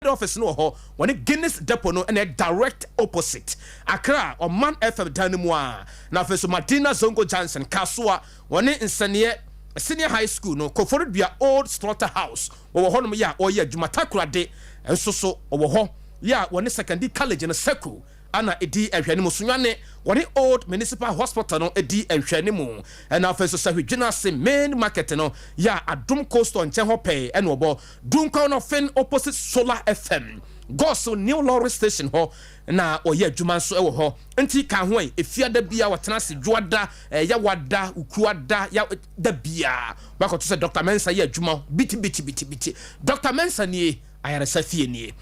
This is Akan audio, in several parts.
Office no wɔ hɔ, wɔne Guinness Depot no ɛna direct opposite. Accra, Ɔman FM dan no mu a. Na afei so Madina Zongo Johnson, Kasoa, wɔne Nsɛneɛ Senior High School no, Koforidua Old Slaughter House, wɔwɔ hɔnom yɛ a ɔyɛ adwuma. Takorade nso so ɔwɔ hɔ yɛ a wɔne Secondary College no Circle ana ɛdi nhwɛne mu. Sunyani, wɔne Old Municipal Hospital no ɛdi nhwɛne mu. Ɛna afei so Sahwedwina ase main market no yɛ a Adom Coastal nkyɛn hɔ pɛɛ ɛna ɔbɔ. Dunkwa no Fen, opposite Solar FM, Goaso New Lorry Station hɔ na ɔyɛ adwuma nso wɔ hɔ. Nti ka ho yi, efiada bia wɔtena ase, dwoada, yawada, ukuada ya da bia wakɔto sɛ Dr Mensa yɛ adwuma biti biti biti biti. Dr Mensa nie, ayaresa fie nie.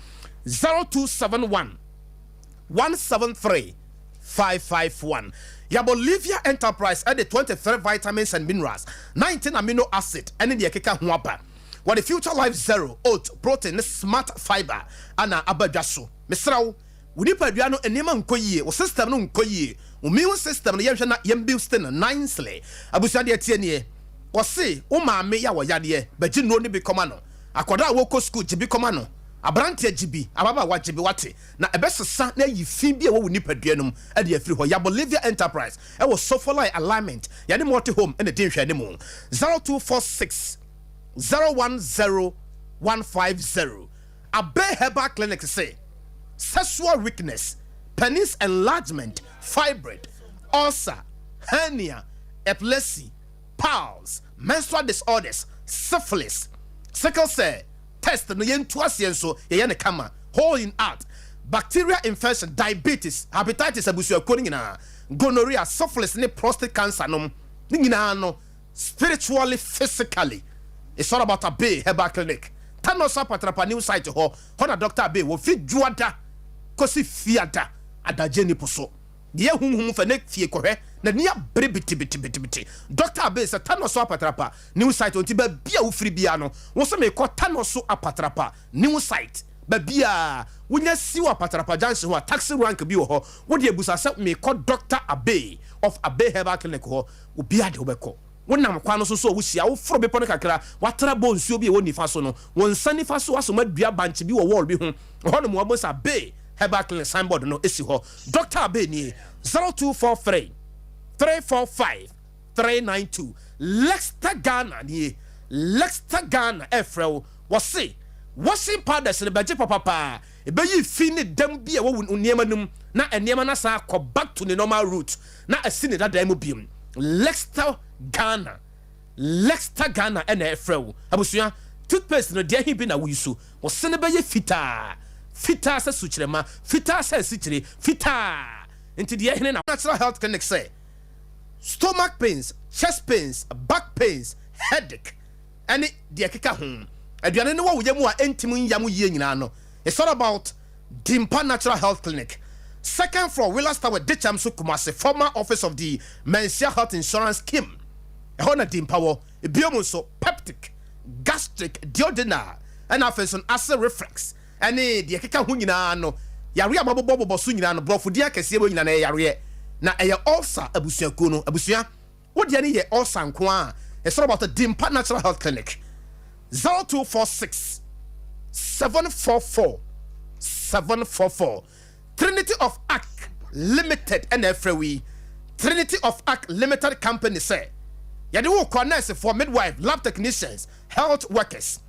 0271 173 551. Yabɔ Livia Enterprise ɛde 23 vitamins and minerals, 19 amino acid ɛne deɛ ɛkeka ho aba. Wɔde Future Life Zero Oat Protein ne Smart Fibre ana aba dwa so. Mesrɛ wo, wo nipadua no nneɛma nkɔ yie, wo system no nkɔ yie, wo immune system no, yɛnhwɛ na yɛn boost no nicely. Abusua, deɛ tie nie, wɔse wo maame yɛ a wɔyadeɛ, bɛgye nnuro no bi kɔma no. Akwadaa a wɔkɔ school, gye bi kɔma no. Aberanteɛ gye bi, ababaawa gye bi, wate? Na ɛbɛsesa na ayi fi bi a ɛwɔ wo nipadua no mu ɛde afiri hɔ. Yabɔ Livia Enterprise ɛwɔ Sofolai Alignment, yɛne Multi Home ɛna di nhwɛ ne mu. 0246 010 150. Abe Herbal Clinic say sexual weakness, penis enlargement, fibroid, ulcer, hernia, epilepsy, piles, menstrual disorders, syphilis, sickle cell test no, yɛntu aseɛ nso yɛyɛ ne kama, hole in heart, bacterial infection, diabetes, hepatitis abusuakuo no nyinaa, gonorrhea, syphilis ne prostate cancer nom ne nyinaa no, spiritually, physically, it's all about Abe Herbal Clinic. Tanoso Apatrapa new site hɔ hɔ na Dr Abe wɔfi dwoada kɔsi fiada. Adagye nipo so deɛ huhum fɛ ne fie kɔhwɛ na ni abere bitibitibitibiti. Dr Abe sɛ Tanoso Apatrapa new site nti baabi a wofiri bia no, wo sɛ mekɔ Tanoso Apatrapa new site. Baabi a wonya si wɔ Apatrapa junction hɔ a, taxi rank bi wɔ hɔ, wode abusa sɛ mekɔ Dr Abe of Abe Herbal Clinic hɔ, obiara de wobɛkɔ. Wonam kwan no so so a wohyia, woforo bepɔ no kakra, watara bɔ nsuo bi a ɛwɔ nifa so no, wɔn nsa nifa so asom adua bankye bi wɔ wall bi ho ɛhɔ nom, wɔbɔ sɛ Abe Herbal Clinic signboard no esi hɔ. Dr Abe nie, 0243 345 392. Lexta Ghana nie, Lexta Ghana ɛfrɛ wo. Wɔse washing powders no bɛgye papapaa, ɛbɛyi fi ne dam bi a ɛwɔ wo nneɛma no mu na nneɛma no asan akɔ back to ne normal route na asi ne dadan mu biom. Lexta Ghana, Lexta Ghana ɛna ɛfrɛ wo. Abusua, toothpaste no deɛ he bi na woyi so, wɔse no bɛyɛ fitaa fitaa sɛ sukyerɛma, fitaa sɛ asikyire fitaa. Nti deɛ hene na Natural Health Clinic sɛ stomach pains, chest pains, back pains, headache ɛne deɛ keka ho, aduane no wɔ wo yam a ɛntim nyam yie nyinaa no, it's all about Dimpa Natural Health Clinic, second floor, Willas Tower, Dicham so, Kumase, former office of the Mensia Health Insurance Scheme, ɛhɔ na Dimpa wɔ. Ebiom nso peptic, gastric, duodenal ɛna afei nso acid reflux ɛne deɛ keka ho nyinaa no, yareɛ a mabobɔbobɔ so nyinaa no, borɔfo akɛseɛ wɔ nyinaa no, ɛyɛ yareɛ na ɛyɛ ulcer abusuakuo no. Abusua, wodeɛ no yɛ ulcer nko a, it's all about the Dimpa Natural Health Clinic. 0246 744 744. Trinity of Ark Limited ɛna ɛfrɛ wi. Trinity of Ark Limited Company sɛ yɛde wo kɔ nursefoɔ, midwife, lab technicians, health workers,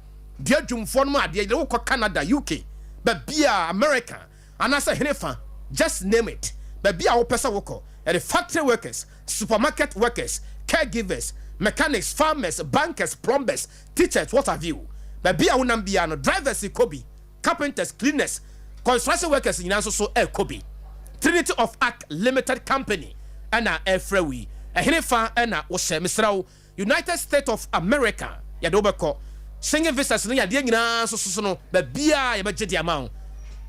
deɛ adwumfoɔ no mu adeɛ, yɛde wo kɔ Canada, UK, baabi a America anaasɛ henefa, just name it, baabi a wopɛ sɛ wokɔ. Yɛde factory workers, supermarket workers, caregivers, mechanics, farmers, bankers, plumbers, teachers, what have you, baabi a wonam bia no, drivers kɔ bi, carpenters, cleaners, construction workers nyinaa nso so ɛrekɔ bi. Trinity of Ark Limited Company ɛna ɛfrɛ wi. Ɛhene fa ɛna wɔhyɛ? Mesrɛ wo, United States of America yɛde wobɛkɔ. Schengen visas no yadeɛ nyinaa nso so no, baabiaa yɛbɛgye de ama wo.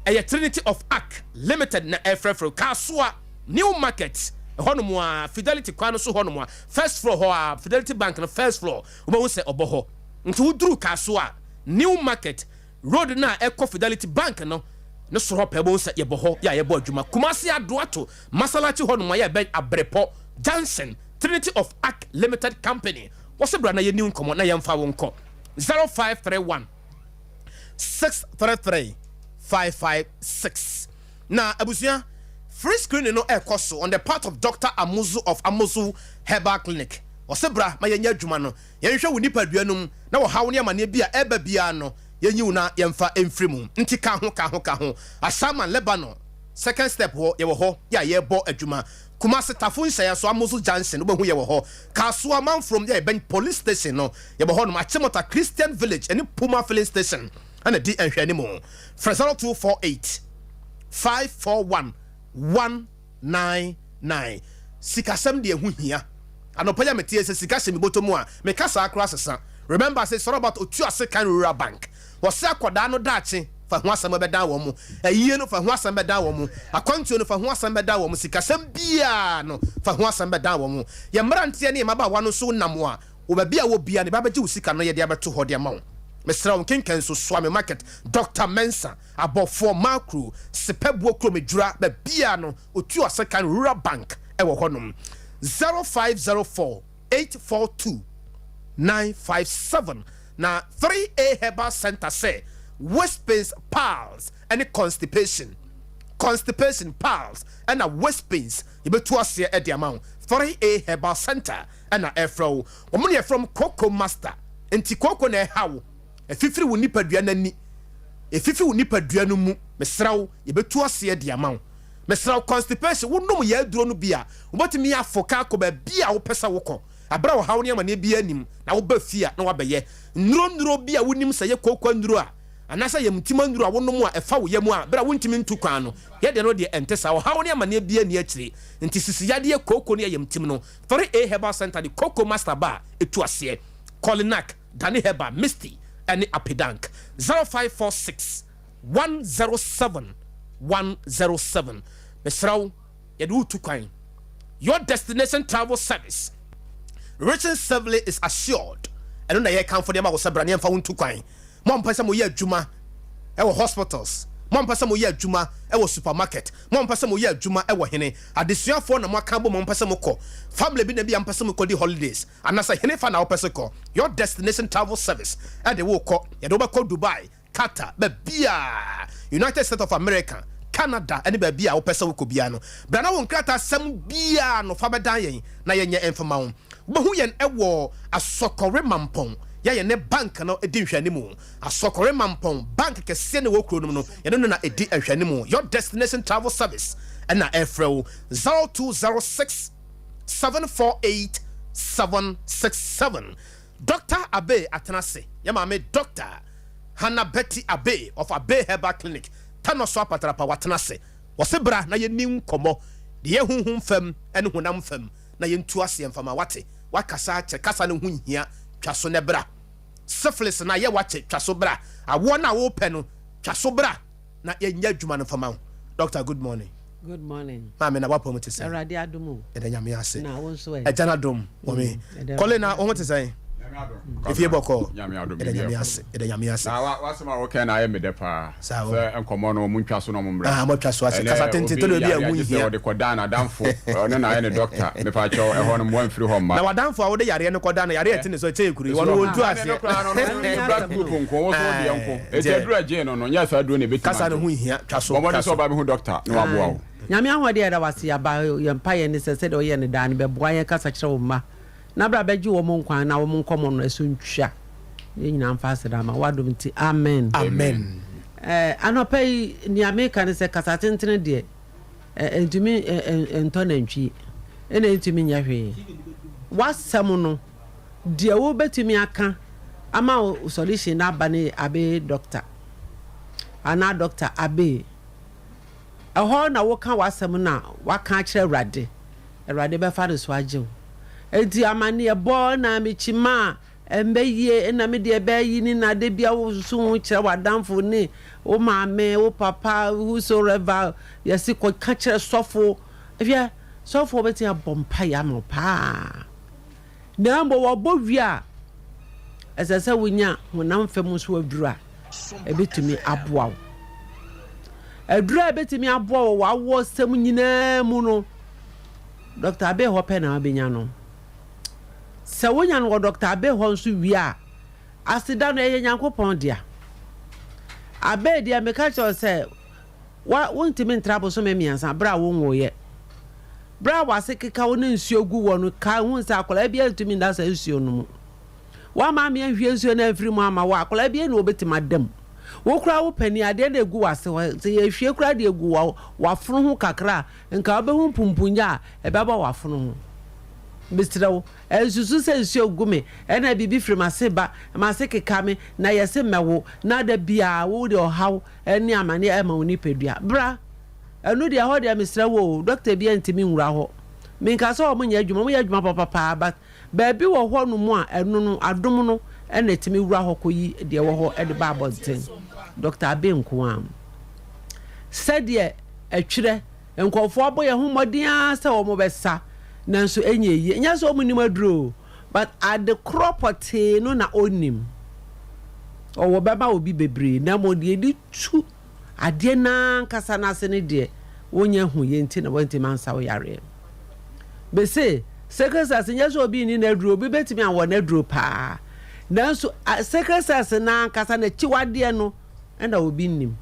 Ɛyɛ Trinity of Ark Limited na ɛfrɛfrɛ. Kasoa New Market ɛhɔnom a, Fidelity kwan no so hɔnom a, first floor hɔ a, Fidelity Bank no first floor, wobɛhu sɛ ɔbɔ hɔ. Nti woduru Kasoa New Market road no a ɛkɔ Fidelity Bank no ne soro hɔ pɛ, bɛhu sɛ yɛbɔ hɔ yɛ a yɛbɔ adwuma. Kumase Adoato Masalachi hɔnom a, yɛbɛn Abrepɔ Junction. Trinity of Ark Limited Company wɔsɛ bra na yɛni nkɔmmɔ na yɛmfa wo nkɔ. 0531 633 556. Na abusua, free screening no ɛkɔ so on the part of Dr. Amuzu of Amuzu Herbal Clinic. Ɔsɛ bra ma yɛnyɛ adwuma no, yɛnhwɛ wo nipadua no mu na wɔhaw ne amanneɛ bi a ɛba biara no, yɛnyi wo na yɛmfa mfiri mu. Nti ka ho, ka ho, ka ho. Asaman Lebanon second step hɔ, yɛwɔ hɔ yɛ a yɛrebɔ adwuma. Kumase Tafo nhyɛeɛ so, Amuzu Junction, wobɛhu yɛwɔ hɔ. Kasoa Manfrom yɛ yɛbɛn police station no, yɛbɔ hɔ nom. Achimota Christian Village ɛne Puma filling station ɛna di nhwɛ mu. Frɛ 0248 541 199. Sikasɛm deɛ, ɛho hia. Anɔpa yi a metie sɛ sika hyɛ me bɔtɔ mu a, meka saa koraa sesa. Remember sɛ sɔrɔ about otu ase kan Rural Bank, wɔsɛ akɔdaa no daakye fa ho asɛm bɛdan wɔn mu, ayie no fa ho asɛm bɛdan wɔn mu, akwantuo no fa ho asɛm bɛdan wɔn mu, sikasɛm biara no fa ho asɛm bɛdan wɔn mu. Yɛn mmeranteɛ ne yɛn mmabaawa no nso nam a, wɔ baabi a wɔ bia ne ba bɛgye wo sika no, yɛde abɛto hɔ de ama wo. Mesrɛ wo, nkenkan so Suame Market, Dr Mensa, Abɔfoɔ Makro, Sepɛbuo kurom, Adwura, baabia no, Otu ase kan Rural Bank ɛwɔ hɔnom. 0504 842 957. Na 3A Herbal Center sɛ waist pains, piles ɛne constipation, constipation, piles ɛna waist pains, yɛbɛtu aseɛ ɛde ama wo. 3A Herbal Center ɛna ɛfrɛ wo. Wɔn ne yɛfrɛ m Koko Master. Nti koko na ɛha wo, ɛfifiri wo nipadua n'ani, ɛfifi wo nipadua no mu, mesrɛ wo, yɛbɛtu aseɛ de ama wo. Mesrɛ wo, constipation, wonom yɛ aduro no bi a, wobɛtumi afo ka akɔ baabi a wopɛ sɛ wokɔ aberɛ a wɔhaw ne amanneɛ bi anim na woba fie a na wabɛyɛ nnuro nnuro bi a wonim sɛ yɛ kooko nnuro a anaasɛ yɛ mtima nnuro a wonom a ɛfa wo yam a, berɛ a wontumi ntu kwan no, yɛdeɛ no deɛ ɛnte saa. Ɔhaw ne amanneɛ bi ani akyire. Nti sisi yadeɛ, kooko ne yɛ no, 3A Herbal Center de Coco Master ba a ɛtu aseɛ. Colinac, Dani Herbal, Misty ɛne Apidank. 0546 107 107. Mesrɛ wo, yɛde wotu kwan. Your Destination Travel Service, reaching safely is assured. Ɛno na yɛkamfo deɛ ma wo sɛ bra ne yɛmfa wo ntu kwan. Mo ampɛ sɛ moyɛ adwuma ɛwɔ hospitals, mo ampɛ sɛ moyɛ adwuma ɛwɔ supermarket, mo ampɛ sɛ moyɛ adwuma ɛwɔ hene, adesuafoɔ na moaka bɔ, mo ampɛ sɛ mokɔ family bi na bi ampɛ sɛ mokɔdi holidays anaasɛ hene fa na wopɛ sɛ kɔ, Your Destination Travel Service ɛde wo kɔ. Yɛde wobɛkɔ Dubai, Qatar, baabia, United States of America, Canada ɛne baabi a wopɛ sɛ wokɔ biara no. Bra na wo nkrataa sɛm biara no fa bɛdan yɛn na yɛnyɛ mfama wo. Wobɛhu yɛn ɛwɔ Asɔkɔre Mampɔn, yɛyɛ ne bank no di nhwɛnimu. Asɔkɔre Mampɔn bank kɛseɛ ne wɔ kuro no mu no, yɛne no na ɛdi nhwɛnimu. Your Destination Travel Service ɛna ɛfrɛ wo. 0206 748 767. Dr Abe Atenase, yɛ maame Dr Hannah Betty Abe of Abe Herbal Clinic, tano so apatrapa, watena ase. Wɔse bra na yɛni nkɔmmɔ deɛ yɛ honhom fam ne honam fam na yɛntu aseɛ mfama. Wate, wakasa akyɛ, kasa no ho nhia, twa so ne bra. Syphilis na yɛ wakyɛ, twa so bra. Awoɔ no a wopɛ no, twa so bra na yɛnyɛ adwuma no mfama wo. Doctor, good morning. Good morning. Maame, na wapɔ mu te sɛ? Awurade adom o. Yɛda Nyame ase. Na wo nso ɛ? Ɛgya no adom wɔme. Kɔle, na wo ho te sɛn? Efie bɔkɔɔ? Yɛda Nyame ase, yɛda Nyame ase. Na wasɛm a wɔkɛn na ayɛ me dɛ paa. Saa o. Sɛ nkɔmmɔ no, ɔmo ntwa so na ɔmo mmra. Ah, mɔtwa so ase. Kasa tenten to de obi a ɛho nhia. Wɔde kɔdaa n'adamfo, ɔno na ayɛ ne doctor. Mepakyɛw, ɛhɔ no mmoa mfiri hɔ mma. Na wadamfo a wode yareɛ no kɔda no, yareɛ ɛte ne so ɛkyɛ ekuri wɔn, wɔntu aseɛ. Ɛno koraa no, no blood group nko, wo so deɛ nko. Eti aduru agye no, nyɛ saa aduro na ebetumi. Kasa no ho nhia, twa so. Bɔmmɔden sɛ ɔba bɛhu doctor na waboa wo. Nyame ahoɔden, yɛda wase. Yɛaba yɛn mpayɛ ne sɛ sɛdeɛ ɔyɛ ne daa no, bɛboa yɛn, kasa kyerɛ wo mma na bra bɛgye wɔn nkwa na wɔn nkɔmmɔ no ɛso ntwa. Yɛn nyinaa mfa aseda ma wadom nti, amen. Amen. Anɔpa yi, nea meka ne sɛ kasa tentene deɛ, ntumi ntɔ nantwie ɛna ntumi nyɛ hwee. Wasɛm no deɛ, wobɛtumi aka ama wo solution no aba ne Abe doctor anaa Doctor Abe ɛhɔ na woka w'asɛm no a waka akyerɛ Awurade, Awurade bɛfa ne so agye wo. Enti amanneɛbɔ na mekyima a ɛmbɛyie na me deɛ ɛbɛyi ne na de bia wo so ho kyerɛ w'adamfo ne wo maame, wo papa, whosoever, yɛsi kɔka kyerɛ sɔfo. Hwɛ, sɔfo bɛtumi abɔ mpaeɛ ama wo paa, na mmom wɔbɔ wie a, ɛsɛ sɛ wonya honam fam nso aduru a ɛbɛtumi aboa wo. Aduru a ɛbɛtumi aboa wo w'awɔ sɛm nyinaa mu no, Dr Abe hɔ pɛ na wabɛnya no. Sɛ wonya no wɔ Dr Abe hɔ nso wie a, aseda no ɛyɛ Nyankopɔn dea. Abɛɛ deɛ meka kyerɛ wo sɛ wa wontumi ntra bosome mmiɛnsa berɛ a wonwoeɛ. Berɛ a w'ase keka wo ne nsuo gu wɔ no ka hu sɛ akwadaa biara ntumi nna saa nsuo no mu. Woamma me anhwie nsuo no amfiri mu amma wo a, akwadaa biara nni hɔ ɔbɛtumi ada mu. Wo koraa wo panin, adeɛ no ɛgu w'ase hɔ, sɛ yɛhwie koraa de agu w'afono ho kakra a, nka wobɛhu mpumpunya a ɛbɛba w'afono ho. Mesrɛ wo, nsusu sɛ nsuo gu me, ɛna biribi firi m'ase ba, m'ase keka me, na yɛse mɛwo, na da biara wode ɔhaw ne amaneɛ ɛma wo nipadua. Bra! Ɛno deɛ ɛhɔ deɛ mesrɛ wo o, dɔkta biara ntumi nwura hɔ. Menka sɛ wɔnyɛ adwuma, wɔyɛ adwuma papa paa but Baabi wɔ hɔ nom a ɛno no adom no na ɛtumi wura hɔ kɔyi deɛ ɛwɔ hɔ de ba abɔnten. Doctor Abbey nko ara. Sɛdeɛ ɛtwerɛ, nkurɔfoɔ abɔ yɛn ho mmɔden ara sɛ wɔbɛsa nanso ɛnyɛ yie. Ɛnyɛ sɛ wɔnnim aduro o, but ade korɔ pɔtee no na ɔnnim. Ɔwɔ bɛma obi bebree na mmom deɛ ɛde tu adeɛ no ara ankasa no ase no deɛ, wonnya huiɛ nti na woantumi ansa wo yareɛ. Mese, sickle cells nyɛ sɛ obi nni n'aduro, obi bɛtumi awɔ n'aduro paa. Nanso sickle cells no ankasa n'akyiwadeɛ no na obi nnim.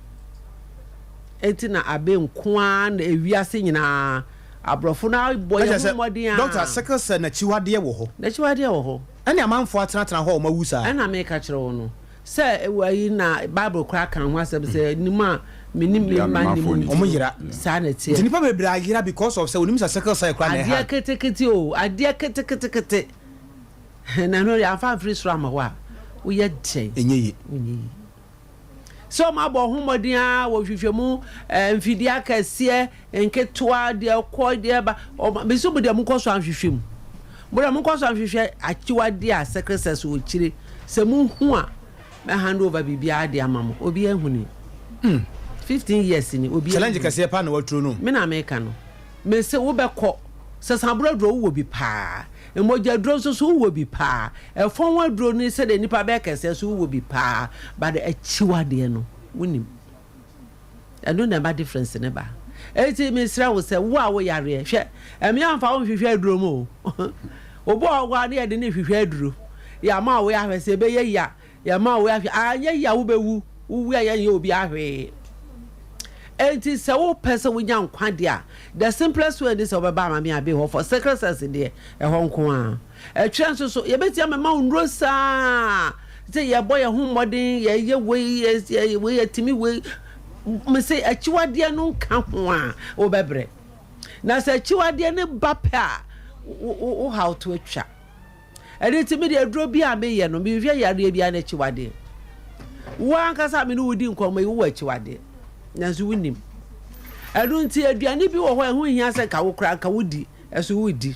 Enti na abe nko ara na ewiase nyinaa aborɔfo no abɔ yɛn ho mmɔden a. Dɔkta, sickle cell n'akyiwadeɛ wɔ hɔ? N'akyiwadeɛ wɔ hɔ. Ɛne amanfoɔ atenatena hɔ a wɔawu saa? Ɛna meka kyerɛ wo no. Sɛ ayi na Bible koraa ka ho asɛm sɛ nim a menim me mma nnim nti Wɔn yera. no, saa na ɛteɛ. Nti nnipa bebree ayera because of sɛ onim sɛ sickle cell koraa na ɛha. Adeɛ ketekete o, adeɛ keteketekete na ɛno deɛ amfa amfiri soro amma wo a, woyɛ dɛn? Ɛnyɛ yie. Wonyɛ yie. Sɛ wɔn abɔ ho mmɔden ara wɔ nhwehwɛmu, eh, mfidie akɛseɛ, nketewa, deɛ ɛkɔ, deɛ ɛba, wɔn, mesi mo deɛ monkɔ so anhwehwɛ mu. Mo deɛ monkɔ so anhwehwɛ akyiwadeɛ a sickle cells wɔ kyire. Sɛ mohu a, mɛ hand over biribiara de ama mo. Obiara nhuni. 15 years ni, obiara Challenge nhuni. kɛseɛ paa na waturo no. Me na meka no. Mese wobɛkɔ. Sasaboro aduro wowɔ bi paa. Mogya aduro nso so wowɔ bi paa. Ɛfɔn aduro ne sɛdeɛ nipa bɛyɛ kɛseɛ nso wowɔ bi paa. But akyiwadeɛ no wonim. Ɛno na ɛma difference no ba. Enti mesrɛ wo sɛ wo a wo yareɛ hwɛ ɛmea mfa wo nhwehwɛ aduro mu o. Obi wɔ hɔ a ne yɛde ne hwehwɛ aduro. Yɛama wo ahwɛ sɛ ɛbɛyɛ yie a Yɛma wo ahwɛ, anyɛ yie a wobɛwu, wowu a yɛnyɛ obiara hwee. Enti sɛ wopɛ sɛ wonya nkwa deɛ a, the simplest way ne sɛ wobɛba Amame Abbey hɔ for sickle cells deɛ, ɛhɔ nko ara. Ɛtwerɛ nso so, yɛbɛtumi amema wo nnuro saa sɛ yɛbɔ yɛn ho mmɔden, yɛyɛ wei, yɛ wei, yɛtumi wei. Mese akyiwadeɛ no nka ho a, wobɛbrɛ. Na sɛ akyiwadeɛ no ba pɛ a, wo haw to atwa. Ɛno nti, me deɛ aduro bi a meyɛ no, menhwɛ yareɛ biara n'akyiwadeɛ. Wo ankasa a me ne wo di nkɔmmɔ yi, wowɔ akyiwadeɛ, nanso wonnim. Ɛno nti, aduane bi wɔ hɔ a ɛho nhia sɛ nka wo koraa nka wodi, ɛso wodi.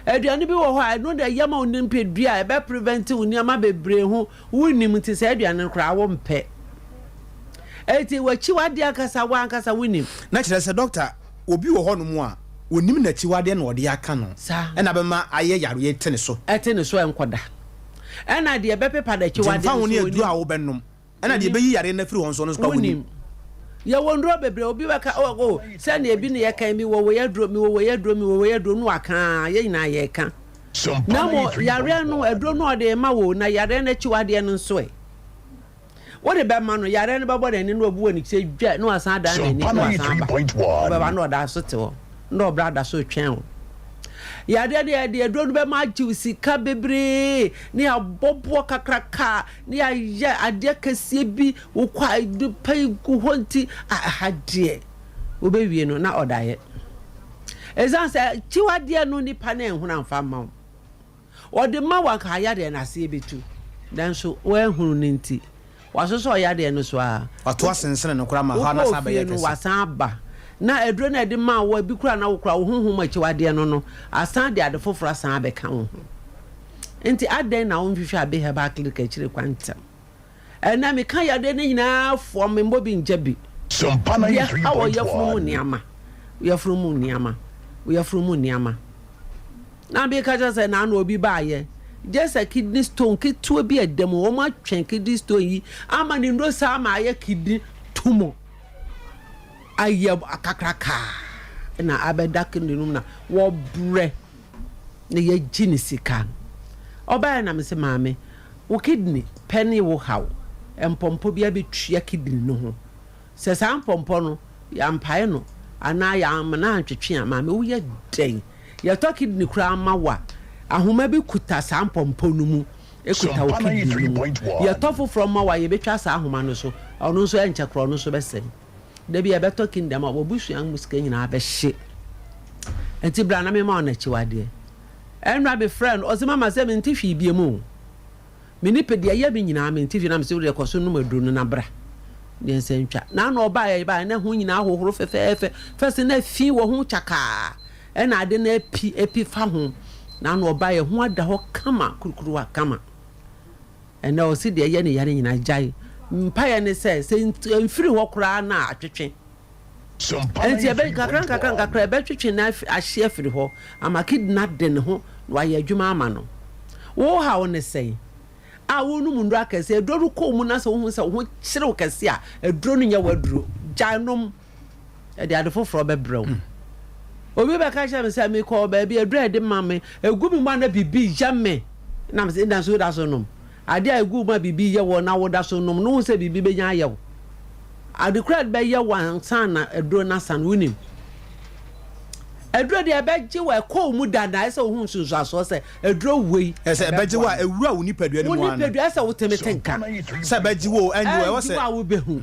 Aduane bi wɔ hɔ a ɛno na ɛyɛ ma wo nipadua a ɛbɛ prevent wo nneɛma bebree ho, wonnim nti saa aduane no koraa wompɛ. Enti w'akyiwadeɛ ankasa wo ankasa wonnim. Na kyerɛ sɛ dɔkta, Obi wɔ hɔnom a, onim n'akyiwadeɛ na ɔde aka no, Saa. ɛna bɛma ayɛ yareɛ te ne so. Ɛte ne so a ɛnkɔ da. Ɛna deɛ ɛbɛpepa Nti n'akyiwadeɛ mfa no ho ne nso, aduro ɔnim. a wobɛnom, ɛna deɛ Ɔnim. ɛbɛyi yareɛ no afiri hɔ nso, ɔno nso koraa ɔnim. Wonim. Yɛwɔ nnuro bebree, obi bɛka, oh, oh, sɛdeɛ ebi ne yɛka yi, mewɔ wei aduro, mewɔ wei aduro, mewɔ wei aduro, na waka ara, yɛn nyinaa yɛreka. Na mmom yareɛ no, aduro no a ɔde rema wo, na yareɛ no akyiwadeɛ no nso ɛ? Wode bɛma no, yareɛ no bɛbɔ n'ani na wabu w'ani sɛ dwa na wasan adan n'ani na wasan aba. Wobɛba na ɔda so te hɔ na ɔbra da so retwɛn wo. Yareɛ no yɛde aduro no bɛma agye wo sika bebree na yɛabɔ boɔ kakraka na yɛayɛ adeɛ kɛseɛ bi wokɔ a nipa yi gu hɔ nti a ɛha deɛ wobɛwie no na ɔdaeɛ. Ɛsiane sɛ kyiwadeɛ no nipa no anhunu amfa amma wo. Ɔde ma wo anka ayareɛ no aseɛ bɛtu, nanso woanhunu no nti, wasosɔ ɔyareɛ no so ara. Wato asensene no koraa ma hɔ ara na Wokɔɔ asan fie abɛyɛ no, kɛse. wasan aba, na aduro no a ɛde maa wo, ebi koraa na wo koraa wo honhom akyiwadeɛ no no asan de ade foforɔ asan abɛka wo ho. Nti adɛn na wonhwehwɛ Abbey Herbal Clinic akyiri kwan ntɛm? Ɛnnɛ meka yadeɛ no nyinaa foa me mmɔ bi ngya bi. Deɛ ɛha wɔ yafunu mu nneɛma, yafunu mu nneɛma, yafunu mu nneɛma. Na meka kyerɛ sɛ naano obi baayɛ gye sɛ kidney stone ketewa bi a ɛda mu, wɔn atwɛn kidney stone yi ama ne nnuro saa ama ayɛ kidney tumor ayɛ kakraka na abɛda kidney no mu na wɔbrɛ. na yɛgye ne sika. Ɔbaeɛ na mese maame wo kidney pɛ ne wo haw. mpɔmpɔ bi abɛtua kidney no ho. Sɛ saa mpɔmpɔ no, yɛampae no anaa yɛammena antwetwe a, maame woyɛ dɛn? Yɛtɔ kidney koraa ma wo a, ahoma bi kuta saa mpɔmpɔ no mu, kuta wo kidney no mu. Yɛtɔ foforɔ ma wo a, yɛbɛtwa saa ahoma no so, ɔno nso ɛnkyɛ koraa ɔno nso bɛsɛe. Da bi yɛbɛtɔ kidney ama wo, w'abusua mu sika nyinaa bɛhye. Nti bra na mema wo n'akyiwadeɛ. Ɛnora mefrɛɛ no, ɔse mama sɛ mente hwee biom o. Me nipadua yɛ me nyinaa mente hwee na mese wodeɛ kɔ so nom aduro no na bra deɛ nsa ntwa na na ɔbaeɛ baeɛ na ho nyinaa hohoro fɛfɛɛfɛ fɛs na fi wɔ ho kyakaa ɛna ade no api api fa ho na na ɔbaeɛ ho ada hɔ kama kurukuruwa kama ɛnɛ ɔse deɛ ɛyɛ ne yare nyinaa gyae mpaeɛ ne sɛ sɛ mfiri hɔ koraa na atwetwe Enti ɛbɛ, nkakrankakra ɛbɛtwetwe no ahye afiri hɔ ama kidney no ade ne ho na wayɛ adwuma ama no. Wo haw ne sɛn? A wonom nnuro akɛse, aduro no kɔ wo mu na sɛ wohu sɛ wo ho kyere wo kɛse a, aduro no nyɛ w'aduro. Gyae nom. Ɛde ade foforɔ bɛbrɛ wo. Obi bɛka kyerɛ me sɛ mekɔɔ baabi, aduro a yɛde ma me, ɛgu me mu a na biribi yɛ me. Na mese, nanso woda so nom. Ade a egu wo mu a biribi yɛ wo na woda so nom no, wohu sɛ biribi benya ayɛ wo. Ade koro a ɛde bɛyɛ wo ansa na aduro no asa no, wunim. Aduro deɛ ɛbɛgye wo, ɛkɔ wo mu dada, ɛsɛ sɛ wohu nsunsuansoɔ sɛ aduro wei. Ɛsɛ ɛbɛgye wo a ɛwura wo nipadua no mu ara no. Wo nipadua ɛsɛ wotumi te nka. Sɛ ɛbɛgye wo o, ɛngye wo, ɛwɔ sɛ. Ɛngye wo a wobɛhu.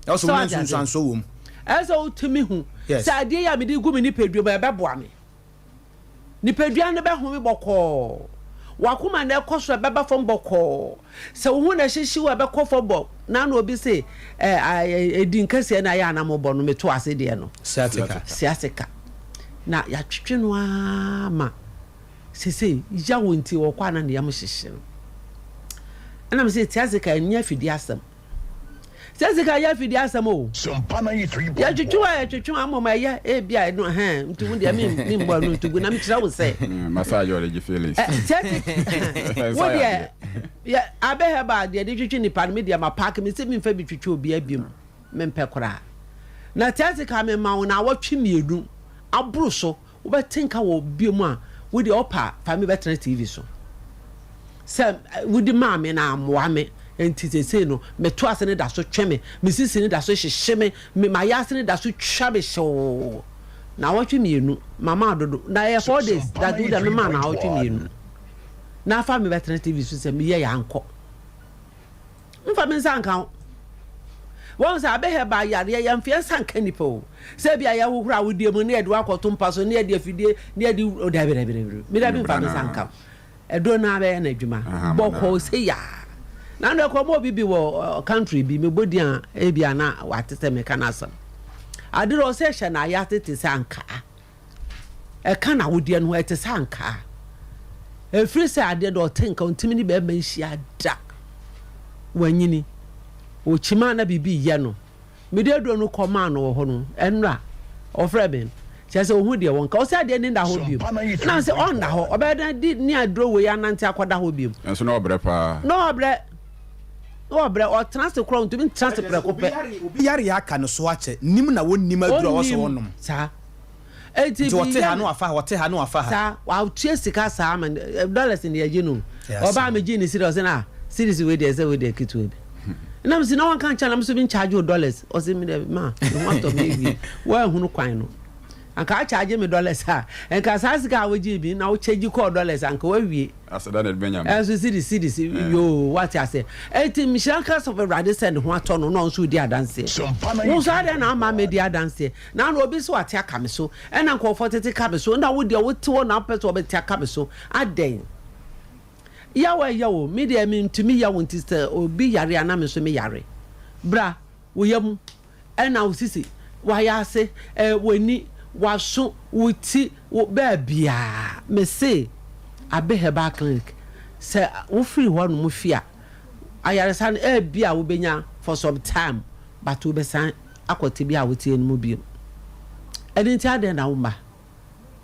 Ɛwɔ sɛ wonya nsunsuansoɔ wɔ mu. Ɛsɛ sɛ wotumi hu sɛ adeɛ yi a mede gu me nipadua mu ɛbɛboa me. Nipadua no bɛhome bɔkɔɔ. W'akoma na ɛkɔ soro a, ɛbɛba fam bɔkɔɔ. Sɛ wo ho na ɛhyehye wo a, ɛbɛkɔ fam bɔ. N'ano obi se, ɛ, edin kɛseɛ na ayɛ a na mobɔ no, meto ase deɛ no. Sciatica. Sciatica. Na yɛatwetwe no ara ma sesei yaw nti ɔkɔ a na ne yam hyehye no. Ɛna mese sciatica ɛnyɛ afidie asɛm. Sɛ sika yɛ afidie asɛm o. Yɛtwetwe a yɛtwetwe a mmom ɛyɛ ebi a ɛno ɛhɛn nti wo deɛ me mmɔ ɛno nto gu na mekyerɛ wo sɛ. Massage ɔde gye feelings. Sɛ wo deɛ yɛ abɛ herbal deɛ de twetwe nipa no me deɛ ma paaki me sɛ memfa bi twetwe obi abiem mempɛ koraa. Na sciatica me ma wo na awɔtwe mmienu aboro so Wobɛte nka wɔ bio mu a, wo deɛ ɔpɛ a fa me bɛtena TV so. Sɛ wode maa me na ammoa me nti seesei no meto ase no da so twe me, me sisi no da so hyehye me, me m'ayaase no da so twa me hyeww. Naawɔtwe mmienu, mama dodo, na ɛyɛ 4 days, that wo deɛ memaa naawɔtwe mmienu. Na fa me bɛtena TV so sɛ meyɛ yɛ ankɔ. Mfa me nsa nka wo. Wɔn sɛ abɛhɛ ba yareɛ yɛmfa yɛn nsa nka nipa o. Sɛ bi a yɛhohoro awodeɛ mu ne yɛde wakɔto mpa so ne yɛde afidie ne yɛde o dabi dabi dabi me dabi mfa me nsa nka wo. Ɛduro no abɛyɛ n'adwuma bɔkɔɔ sɛ yaa. Na no ɛkɔ ma obi bi wɔ country bi mebɔ din a ebi a na wate sɛ meka n'asɛm. Ade no ɔsɛ hyɛ n'ayate te sɛ ankaa. Ɛka n'awodeɛ no ho, ɛte sɛ ankaa. Ɛfiri sɛ adeɛ deɛ ɔte nka, ɔntumi ne bɛrima nhyia da. Wanyini. Ɔkyima a na biribi reyɛ no. Mede aduro no kɔmaa no wɔ hɔ no, ɛnnora, ɔfrɛɛ me no, kyerɛ sɛ ɔhu deɛ wɔnka. Ɔsɛ adeɛ no nna hɔ bio. Na sɛ ɔnna hɔ, ɔbɛyɛ dɛn de ne aduro wei anante akɔda hɔ bio? Nanso na ɔbrɛ paa. Na ɔbrɛ. Na ɔbrɛ, ɔtena ase koraa, ɔntumi ntena ase prɛko pɛ. Obi yareɛ aka no so akyɛ, nim na wɔnnim aduro a ɔwɔ sɛ wɔnom. Saa. Enti Nti ɔte meyɛ ha na no wafa ha, ɔte ha na wafa ha. saa, watua sika saa ma no, eh, dollars na yɛgye no. Ɛyɛ Ɔbaa asɛm. megyee ne series, ɔse na series wei deɛ sɛ wei deɛ ketewa bi. Na mese na wanka nkyɛn na me so me nkyagye wo dollars. Ɔse me deɛ ma, me ho atɔ me awie. Woanhunu kwan no. Anka akyagye me dollars a, nka saa sika a wogyee bi na wokyagye kɔɔ dollars a, nka woawie. Aseda na ɛde bɛnya me. Ɛnso series series yoo wate aseɛ. Enti nhyira nka Asafo Awurade sɛ ne ho atɔ no na ɔno nso redi adanseɛ. Wo nso adɛn na amma ammɛdi adanseɛ? Na na obi nso ate aka me so, ɛna nkurɔfoɔ tete ka me so, na wo deɛ wote hɔ na wopɛ sɛ wɔbɛte aka me so. Adɛn? Yaw a ɛyɛ wo, me deɛ mentumi yaw nti sɛ obi yare a na me nso meyare. Bra, wo yam, ɛna wo sisi, w'ayaase, eh, w'ani, w'aso, wo ti, wo baabiara. Mese, Abe Herbal Clinic, sɛ wofiri hɔnom fi a, ayaresa no ebia wobɛnya for some time, but wobɛsan akɔ tebea a woteɛ no mu bio. Ɛno nti adɛn na womma?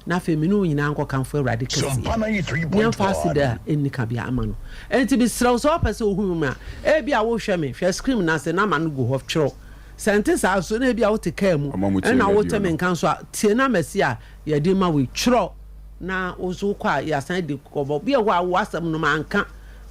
Na afei me ne wo nyinaa nkɔkamfo Awurade kɛseyɛ, na yɛmfa aseda a ɛnni kabea ama no. Enti mesrɛ wo, sɛ wopɛ sɛ wohu me a, ebia wohwɛ me, hwɛ screen no ase, nɔma no gu hɔ, twerɛ. Sɛ ɛnte saa nso, na ebia wote kaa mu na wote me nka nso a, tie numbers yi a yɛde rema wo yi, twerɛ, na wo nso wokɔ a yɛasan adi nkɔmmɔ. Bi wɔ hɔ a, wo asɛm no manka.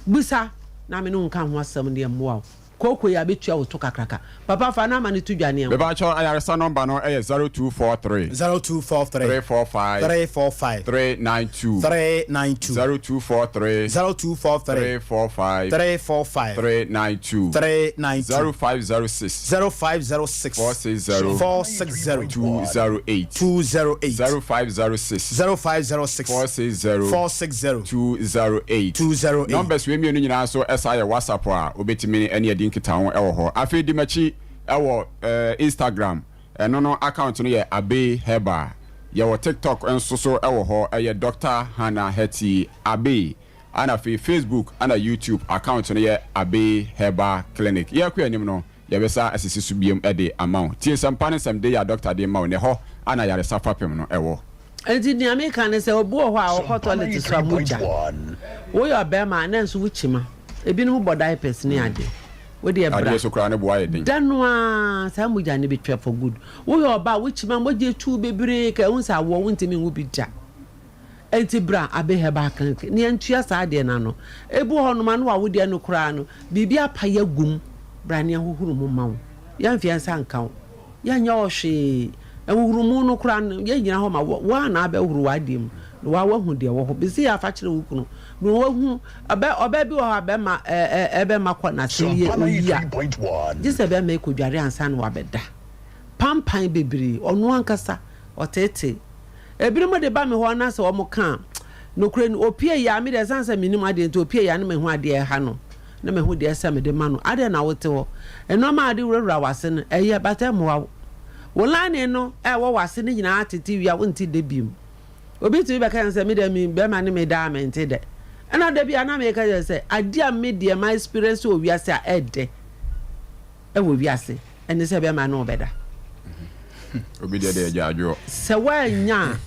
Bisa. na me ne wo nka ho asɛm deɛ mmoa wo. Kooko yi abetua wo to kakraka. Papa fa no ama no to dwa ne ɛnkɔ. Mepakyɛw ayaresa nɔmba no yɛ 0243. 0243. 345. 345. 392. 392. 0243. 0243. 345. 345. 392. 392. 0506. 0506. 460. 460. 208. 208. 0506. 0506. 460. 460. 208. 208. Numbers wei mmienu nyinaa nso ɛsa yɛ WhatsApp a wobɛtumi ne adi nkitaho wɔ hɔ. Afei di m'akyi wɔ Instagram, ɛno no account no yɛ Abbey Herbal. Yɛwɔ TikTok nso so wɔ hɔ, ɛyɛ Doctor Hannah Hetty Abbey. Ɛna afei Facebook ɛna YouTube account no yɛ Abbey Herbal Clinic. Yɛrekɔ anim no, yɛbɛsa asisi so biom de ama wo. Tie nsɛmpa ne nsɛmde yi a doctor de rema wo nnɛ, ɛhɔ na ayaresa fapem no wɔ. Enti nea meka ne sɛ obi wɔ hɔ a ɔkɔ toilet so a mogya. Woyɛ ɔbarima a na nso wo kyima. Ebinom bɔ diapers ne ade. Wo deɛ bra. Adeɛ so koraa ne bo ayɛ den. Da no ara saa mogya no bɛtwa for good. Woyɛ ɔbaa a wo kyima mogya tu bebree ka ɛho sɛ awoɔ wontumi nwo bi da. Enti bra Abe Herbal Clinic na yɛntua saa adeɛ no ano. Ebi wɔ hɔnom a na w'awodeɛ no koraa no biribi apae agu mu. Bra na yɛnhohoro mu mma wo. Yɛmfa yɛn nsa nka wo. Yɛnyɛ wo hwee. Nhohoromu no koraa no, yɛnnyina hɔ ma wo. Wo ara na abɛhoro w'adeɛ mu, na wo ara woahu deɛ ɛwɔ hɔ. Bɛsi yɛ afa kyerɛ wo kunu, na wahu. Ɔbɛ, ɔbaa bi wɔ hɔ a, bɛrima ɛ, ɛ, ɛbɛma kɔ n'ase yɛ oyi a, gye sɛ bɛrima kɔdware ansa na wabɛda. Pampan bebree, ɔno ankasa, ɔteetee. Ebinom de ba me hɔ na sɛ wɔka a, nokorɛ ni, opie yɛ a, me deɛ ɛsiane sɛ mennim adeɛ nti, opie yɛ a na mahu adeɛ a ɛha no. na mahu deɛ ɛsɛ mede ma no. Adɛn na wote hɔ? Nnoɔma a wode wurawura w'ase no, ɛyɛ, but ɛmmoa wo. Wo lining no a ɛwɔ w'ase no nyinaa tete wie a, wonte dɛ bio. Obi tumi bɛka kyerɛ me sɛ, me deɛ me bɛrima ne me da a mente dɛ. Ɛna da bi a na meka kyerɛ sɛ, adeɛ a me deɛ ma experience wɔ wiase a ɛdɛ ɛwɔ wiase ɛne sɛ bɛrima ne wo bɛda. Obi deɛ deɛ agyaadwoɔ. Sɛ woannya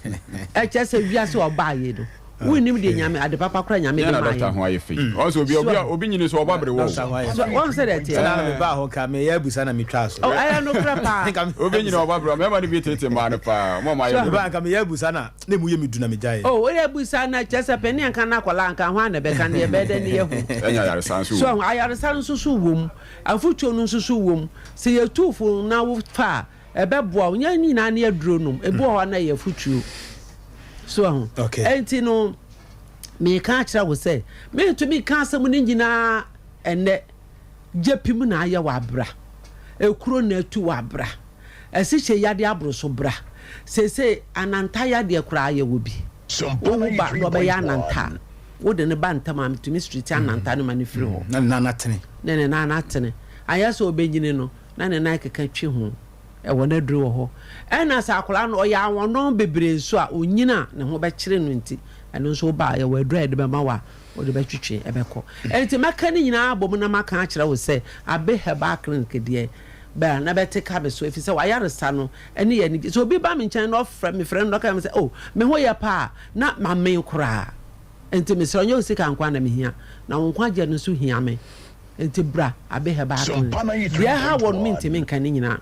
a, ɛkyerɛ sɛ wiase a ɔbaeɛ no, Wonnim deɛ Nyame, ade papa koraa Nyame de Nyɛ na maa doctor yɛn. ho ayɛ fɛ yi. Ɔn sɛ obi obi a obi nyini so ɔba bere wɔ o. Doctor ho ayɛ So fɛ. wɔn sɛ deɛ ɛteɛ. Sɛ na me baa hɔ nka me yɛ abusa na me twaa so. Oh ɛyɛ nokorɛ paa. Nka me Obi nyini ɔba bere wɔ mmarima no bi tete mmaa no paa. Ɔmo a ɔmo ayɛ So Me bere. baa nka me yɛ abusa na na emu yɛ me du na me gyae. Oh woyɛ abusa na kyerɛ sɛ panin anka na akwadaa anka hwan na ɛbɛka no yɛbɛyɛ dɛn ne yɛahu. Ɛnyɛ ayaresa nso So wɔ mu. ahu ayaresa no nso so wɔ mu afutuo no nso so wɔ mu sɛ yɛtu fo na wofa a ɛbɛboa wo nyɛ ne nyinaa ne aduro nom ebi wɔ hɔ a na ɛyɛ afutuo so ahu Okay. ɛnti no meka akyerɛ wo sɛ mentumi nka asɛm no nyinaa ɛnɛ gye pim na ayɛ wɔ abra ekuro na atu wɔ abra asikyire yadeɛ aboro so bra seesei ananta yadeɛ koraa yɛ wɔ bi wowo ba na ɔbɛyɛ ananta a wode ne ba ntam a metumi street ananta no ma no firi hɔ Na ne nan atene. ne ne nan atene anyɛ sɛ ɔbɛnyini no na ne nan keka twi ho, ɛwɔ n'aduro wɔ hɔ. Ɛna sɛ akwadaa no ɔyɛ awɔnɔn bebree nso a, ɔnyini a ne ho bɛkyere no nti, ɛno nso woba a yɛwɔ aduro a yɛde bɛma wo a wode bɛtwetwe ɛbɛkɔ. Ɛnti mɛka ne nyinaa abɔ mu na maka akyerɛ wo sɛ Abe Herbal Clinic deɛ bra na bɛte ka me so ɛfiri sɛ w'ayaresa no ɛne yɛ anigye. Sɛ obi ba me nkyɛn na ɔfrɛ mefrɛ no na ɔka kyerɛ me sɛ oh me ho yɛ paa a na mamee koraa. Ɛnti mesrɛ wo nyɛ wo sika nko ara na mehia na wo nkwagyeɛ no nso hia me. Enti bra abe herbal clinic. Deɛ ɛha wɔ no mentumi nka ne nyinaa.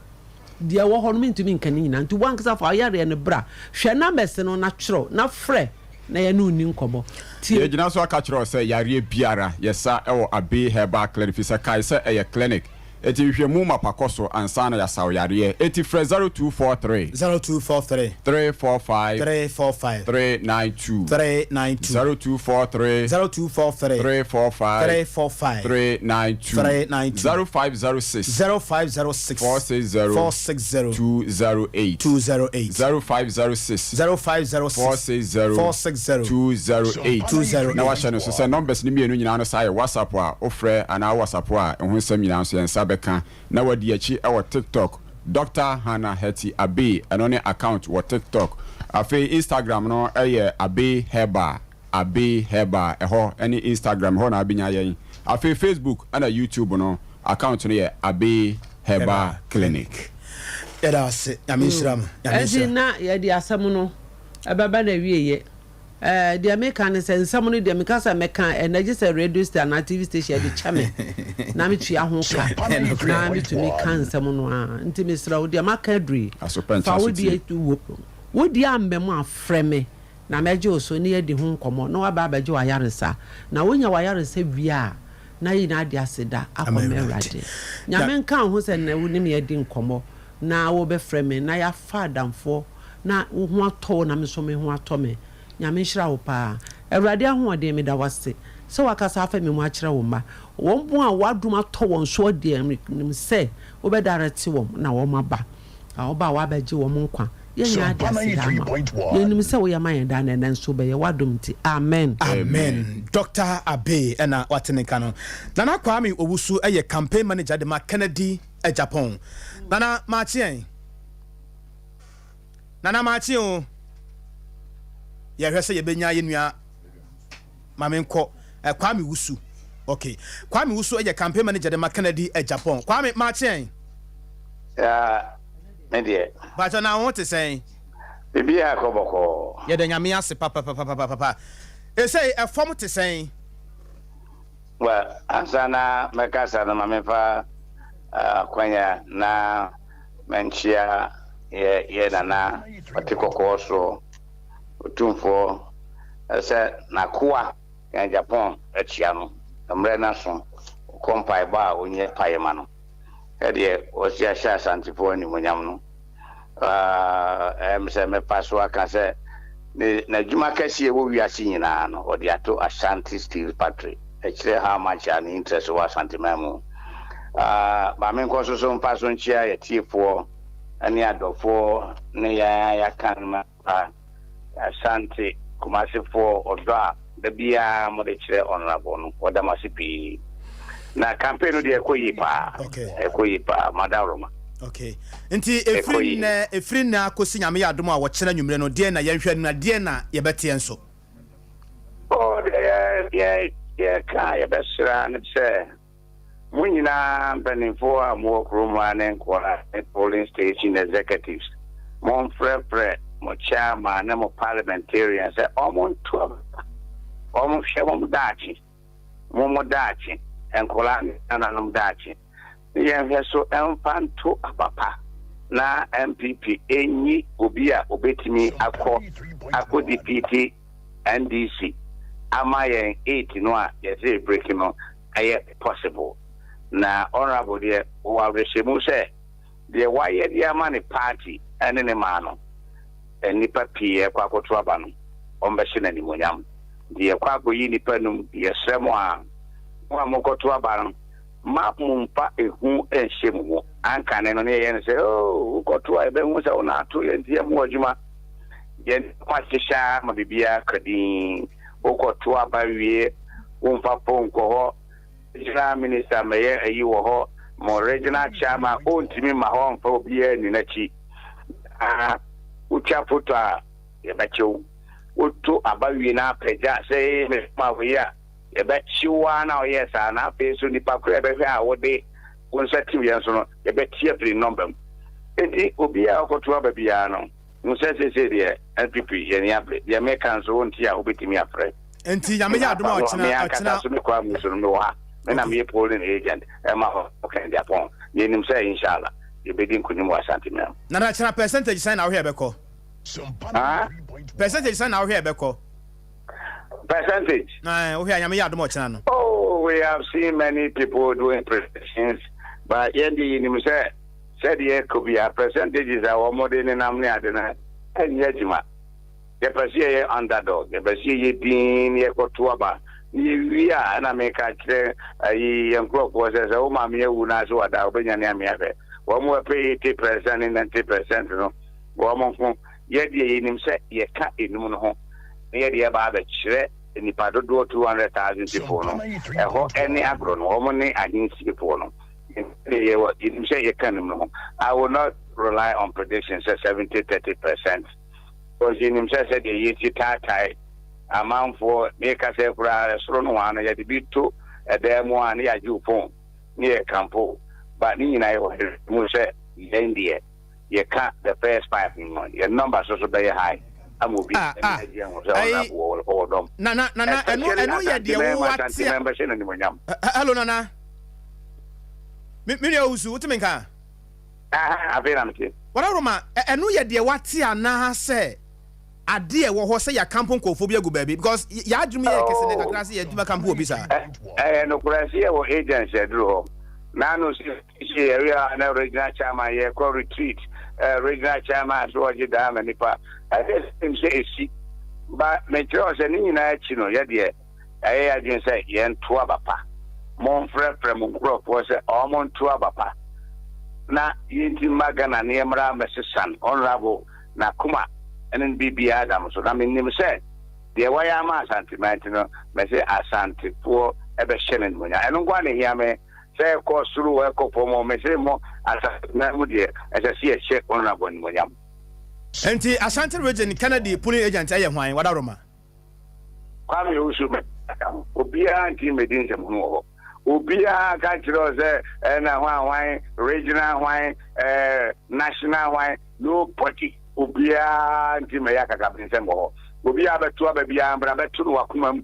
Deɛ ɛwɔ hɔ no mentumi nka ne nyinaa. Nti wankasa fa ɔyareɛ no bra. Hwɛ numbers no na twerɛ na frɛ na yɛne wo nni nkɔmmɔ. Tie. Yɛgyina so aka kyerɛ wo sɛ yareɛ biara yɛsa wɔ Abe Herbal Clinic fisɛ kae sɛ ɛyɛ clinic Enti nhwehwɛmu mapa kɔ so ansa na yɛasa wo yareɛ. Enti frɛ 0243. 0243. 345. 345. 392. 392. 0243. 0243. 345. 345. 392. 392. 0506. 0506. 460. 460. 208. 208. 0506. 0506. 460. 460. 208. 208. Na wahyɛ no nso sɛ numbers no mmienu nyinaa no saa yɛ WhatsApp a wofrɛ anaa wo WhatsApp a ɛho nsɛm nyinaa nso yɛn nsa bɛka. Na wadi akyi wɔ TikTok, Doctor Hannah Hetty Abbey, ɛno ne account wɔ TikTok. Afei Instagram no yɛ Abbey Herbal, Abbey Herbal, ɛhɔ ne Instagram, ɛhɔ na wobɛnya yɛn. Afei Facebook ɛna YouTube no, account no yɛ Abbey Herbal Clinic. Yɛda ase, Nyame nhyira mo. Nyame Ɛnti nhyira. na yɛde asɛm no ɛbɛba n'awieɛ. Ɛɛ, deɛ meka ne sɛ, nsɛm no deɛ meka sɛ mɛka a, ɛnnɛ gye sɛ radio station anaa TV station de kyɛ me na metua ho ka na metumi ka nsɛm no ara. Nti mesrɛ wo, deɛ maka aduru yi, fa wo deɛ wo deɛ amba mu a, frɛ me na mɛgye wo so na yɛadi ho nkɔmmɔ na woaba abɛgye w'ayaresa. Na wonya w'ayaresa wie a, Na yɛn nyinaa de aseda akɔma Awurade. Nyame nka wo ho sɛ nnɛ wo ne me adi nkɔmmɔ na wobɛfrɛ me na yɛafa adamfoɔ na wo ho atɔ wo na me nso me ho atɔ me. Nyame nhyira wo paa. Awurade ahoɔden meda wo ase sɛ wakasa afa me mu akyerɛ wo mma. Wɔn a w'adom atɔ wɔn soɔ deɛ menim sɛ wobɛ direct wɔn na wɔn aba. Na wɔba a w'abɛgye wɔn nkwa. Yɛn nyinaa de aseda ama wo. Yɛnim sɛ woyɛ ma yɛn daa na ɛnɛ nso wobɛyɛ, w'adom nti. Amen. Amen Doctor Abbey ɛna wate ne nka no. Nana Kwame Owusu yɛ campaign manager de ma Kennedy Agyapong. Nana maakye ɛn? Nana maakye o. Yɛhwɛ sɛ yɛbɛnya yɛn nua ma menkɔ eh, Kwame Wusu. Okay. Kwame Wusu yɛ campaign manager de ma Kennedy Agyapong. Kwame maakye ɛn? Yeah, me deɛ. Pakyɛ na wo ho te sɛn? Biribiara kɔ bɔkɔɔ. Yɛda Nyame ase papapapapapa. Esei ɛfam te sɛn? Well, ansa na mɛkasa no ma memfa akwanya na mankyia yɛ yɛ nana ɔte kɔkɔɔ soɔ Otumfoɔ sɛ n'akoa Ken Agyapong akyia no mmerɛ no aso ɔkɔ mpaebɔ a ɔnyɛ paeɛ ma no. Sɛdeɛ wɔasi ahyɛ Asantefoɔ animuonyam no, ɛyɛ me sɛ mɛfa so aka sɛ ne n'adwuma kɛseɛ ɛwɔ wiase nyinaa no, ɔde ato Ashanti Steel Factory. Ɛkyerɛ how much a ne interest wɔ Asanteman mu. Ma menkɔ so so mfa so nkyea yɛtiefoɔ ne adɔfoɔ ne yɛn a yɛaka no Pa Asante Kumasi foɔ ɔdɔ a da biara mo de kyerɛ honourable no wɔda mo ase pii na campaign no deɛ ɛkɔ yie paa ɛkɔ yie paa madawroma. Okay nti ɛfiri nnɛ ɛfiri nnɛ akɔsi Nyame yɛ adom a wɔkyena nwummerɛ no deɛn na yɛnhwɛ anim na deɛn na yɛbɛteɛ nso? Oh deɛ yɛ yɛ yɛka a yɛbɛsrɛ ne sɛ Mo nyinaa, mpanimfoɔ a mowɔ kurom ha ne nkwadaa ne polling station executives, momfrɛfrɛ mo chairman ne mo parliamentarian sɛ wɔnto aba, wɔnhwɛ mo daakye, mo mo daakye, nkwadaa ne nananom daakye, ne yɛnhwɛ so mfa nto aba pa na NPP nyi obi a obetumi akɔ akɔ defeat NDC ama yɛn eight no a yɛsɛ break no ayɛ possible. Na Honourable deɛ ɔwɔ awerɛhyɛmu sɛ deɛ wayɛ de ama ne party ne ne man no, nnipa pii a ɛkɔ akɔto aba no, wɔbɛhyɛ no animuonyam. Nti yɛkɔ akɔyi nnipa num, yɛsrɛ mo a, mo a mokɔto aba no, mma momfa ehu nhyɛ mo mu. Ankane no, na yɛyɛ no sɛ, oh, wokɔto a yɛbɛhu sɛ wo na ato yɛn nti yɛmmoa adwuma. Yɛn nneɛma hyehyɛ ara ma biribiara ka dinn. Wokɔto aba wie, womfa phone nkɔ hɔ, regional minister mmɛyɛ ayi wɔ hɔ, mo regional chairman ontumi mma hɔ mfa obiara nni n'akyi. Na wotwa foto a, yɛbɛkye wo. Woto aba wie na apagya sɛ ee mema wei a, yɛbɛkye wo ara na woyɛɛ saa. Na afei nso nipa koro a yɛbɛhwɛ a wode wo nsa tiw yɛn so no, yɛbɛte afiri ne nɔmba mu. Enti obiara a ɔkɔto aba biara no, Hu sɛ seesei deɛ NPP yɛn ani abere. Deɛ meka nso wonte a wobɛtumi afrɛ. Nti Nyame yɛ adom a ɔkyena Me ankasa nso me kɔ amu so no mewɔ ha. Me na meyɛ polling agent ɛma hɔ Ken Agyapong. Yɛnim sɛ Inshallah yɛbɛdi nkunim wɔ Asante Mea mu. Nana kyena percentage sɛn na wohwɛ ɛbɛkɔ? Haa? Percentage sɛn na wohwɛ ɛbɛkɔ? Percentage? Ae, wohwɛ a Nyame yɛ adom a ɔkyena no. Oh, we have seen many people doing predictions but yɛn deɛ yɛnim sɛ Sɛdeɛ ɛkɔ biara percentages a wɔde nenam ne ade no ɛnyɛ adwuma. Yɛpɛ sɛ yɛyɛ underdog, yɛpɛ sɛ yɛyɛ dinn na yɛkɔto aba na yɛwie a ɛna meka kyerɛ ayi yɛn nkurɔfoɔ sɛ sɛ wo maame awu na ase wada a wobɛnyane ame ahwɛ. Wɔn a ɛpɛ 80% ne 90% no wɔn nko. Yɛdeɛ yɛnim sɛ yɛka enum no ho na yɛde ɛba abɛkyerɛ nnipa dodoɔ 200,000 people no. Ɛhɔ ɛne agorɔ no, wɔn ne ahensie-foɔ no. Yɛwɔ yɛnim sɛ yɛka nim no ho. I will not rely on prediction sɛ 70 30% because yɛnim sɛ sɛdeɛ yɛsi taatae amanfoɔ meka sɛ koraa ɛsoro no hɔ ano yɛde bi to ɛdan mu a ne yɛagye wo phone ne yɛ kampo but ne nyinaa yɛwɔ mu sɛ yɛn deɛ yɛka the first five no yɛn number so so bɛyɛ high ama obi Ah, ah. ɛne agye ho sɛ ɔna Ɛyi- wɔ wɔ dɔm Na na na na ɛno especially ɛno yɛ Asante deɛ mɛma wo Asante ate a. mɛma hyɛ no animonyam. Hello nana. Me me nua Owusu, wote me nka? Aha, afei na mete. Wɔdaworo ma ɛno yɛ deɛ wate anaasɛ? adeɛ a ɛwɔ hɔ sɛ yɛakampo nkurɔfoɔ bi agu baabi because yɛadwene yɛ kɛse ne kakra sɛ yɛatumi akampo obi saa. Ɛyɛ nokorɛ sɛ yɛwɔ agents aduru hɔ. Naano sɛ yɛwie a na regional chairman yɛkɔ retreat, regional chairman so ɔgye daa ma nipa. Ɛyɛ sɛ sɛ ɛsi. Ba mekyerɛ wo sɛ ne nyinaa akyi no yɛdeɛ ɛyɛ yɛn adwene sɛ yɛnto aba pa. Momfrɛfrɛ mo nkurɔfoɔ sɛ ɔmo nto aba pa na yɛnti mma Ghana ne yɛmmra mmɛsesan Honourable n'akoma ne ne biribiara da mo so. Na menim sɛ deɛ wayɛ ama Asanteman nti no, mɛse Asantefoɔ bɛhyɛ no animuonyam. Ɛno nko ara na ɛhia me, sɛ ɛkɔ soro o, ɛkɔ fam o, mese mo Asanteman mu deɛ, ɛsɛ sɛ yɛhyɛ Honourable animuonyam. Nti Ashanti Region Kennedy polling agent yɛ hwan? Wadaroma. Kwame Owusu bɛka ho. Obiara ntumi mmɛdi nsɛmhunu wɔ hɔ. Obiara ka kyerɛ wo sɛ ɛna hwan hwan, regional hwan, ɛɛ national hwan, nobody. Obiara ntumi mmɛyɛ akakabensɛm wɔ hɔ. Obiara bɛto aba biara mbra bɛto no w'akoma mu.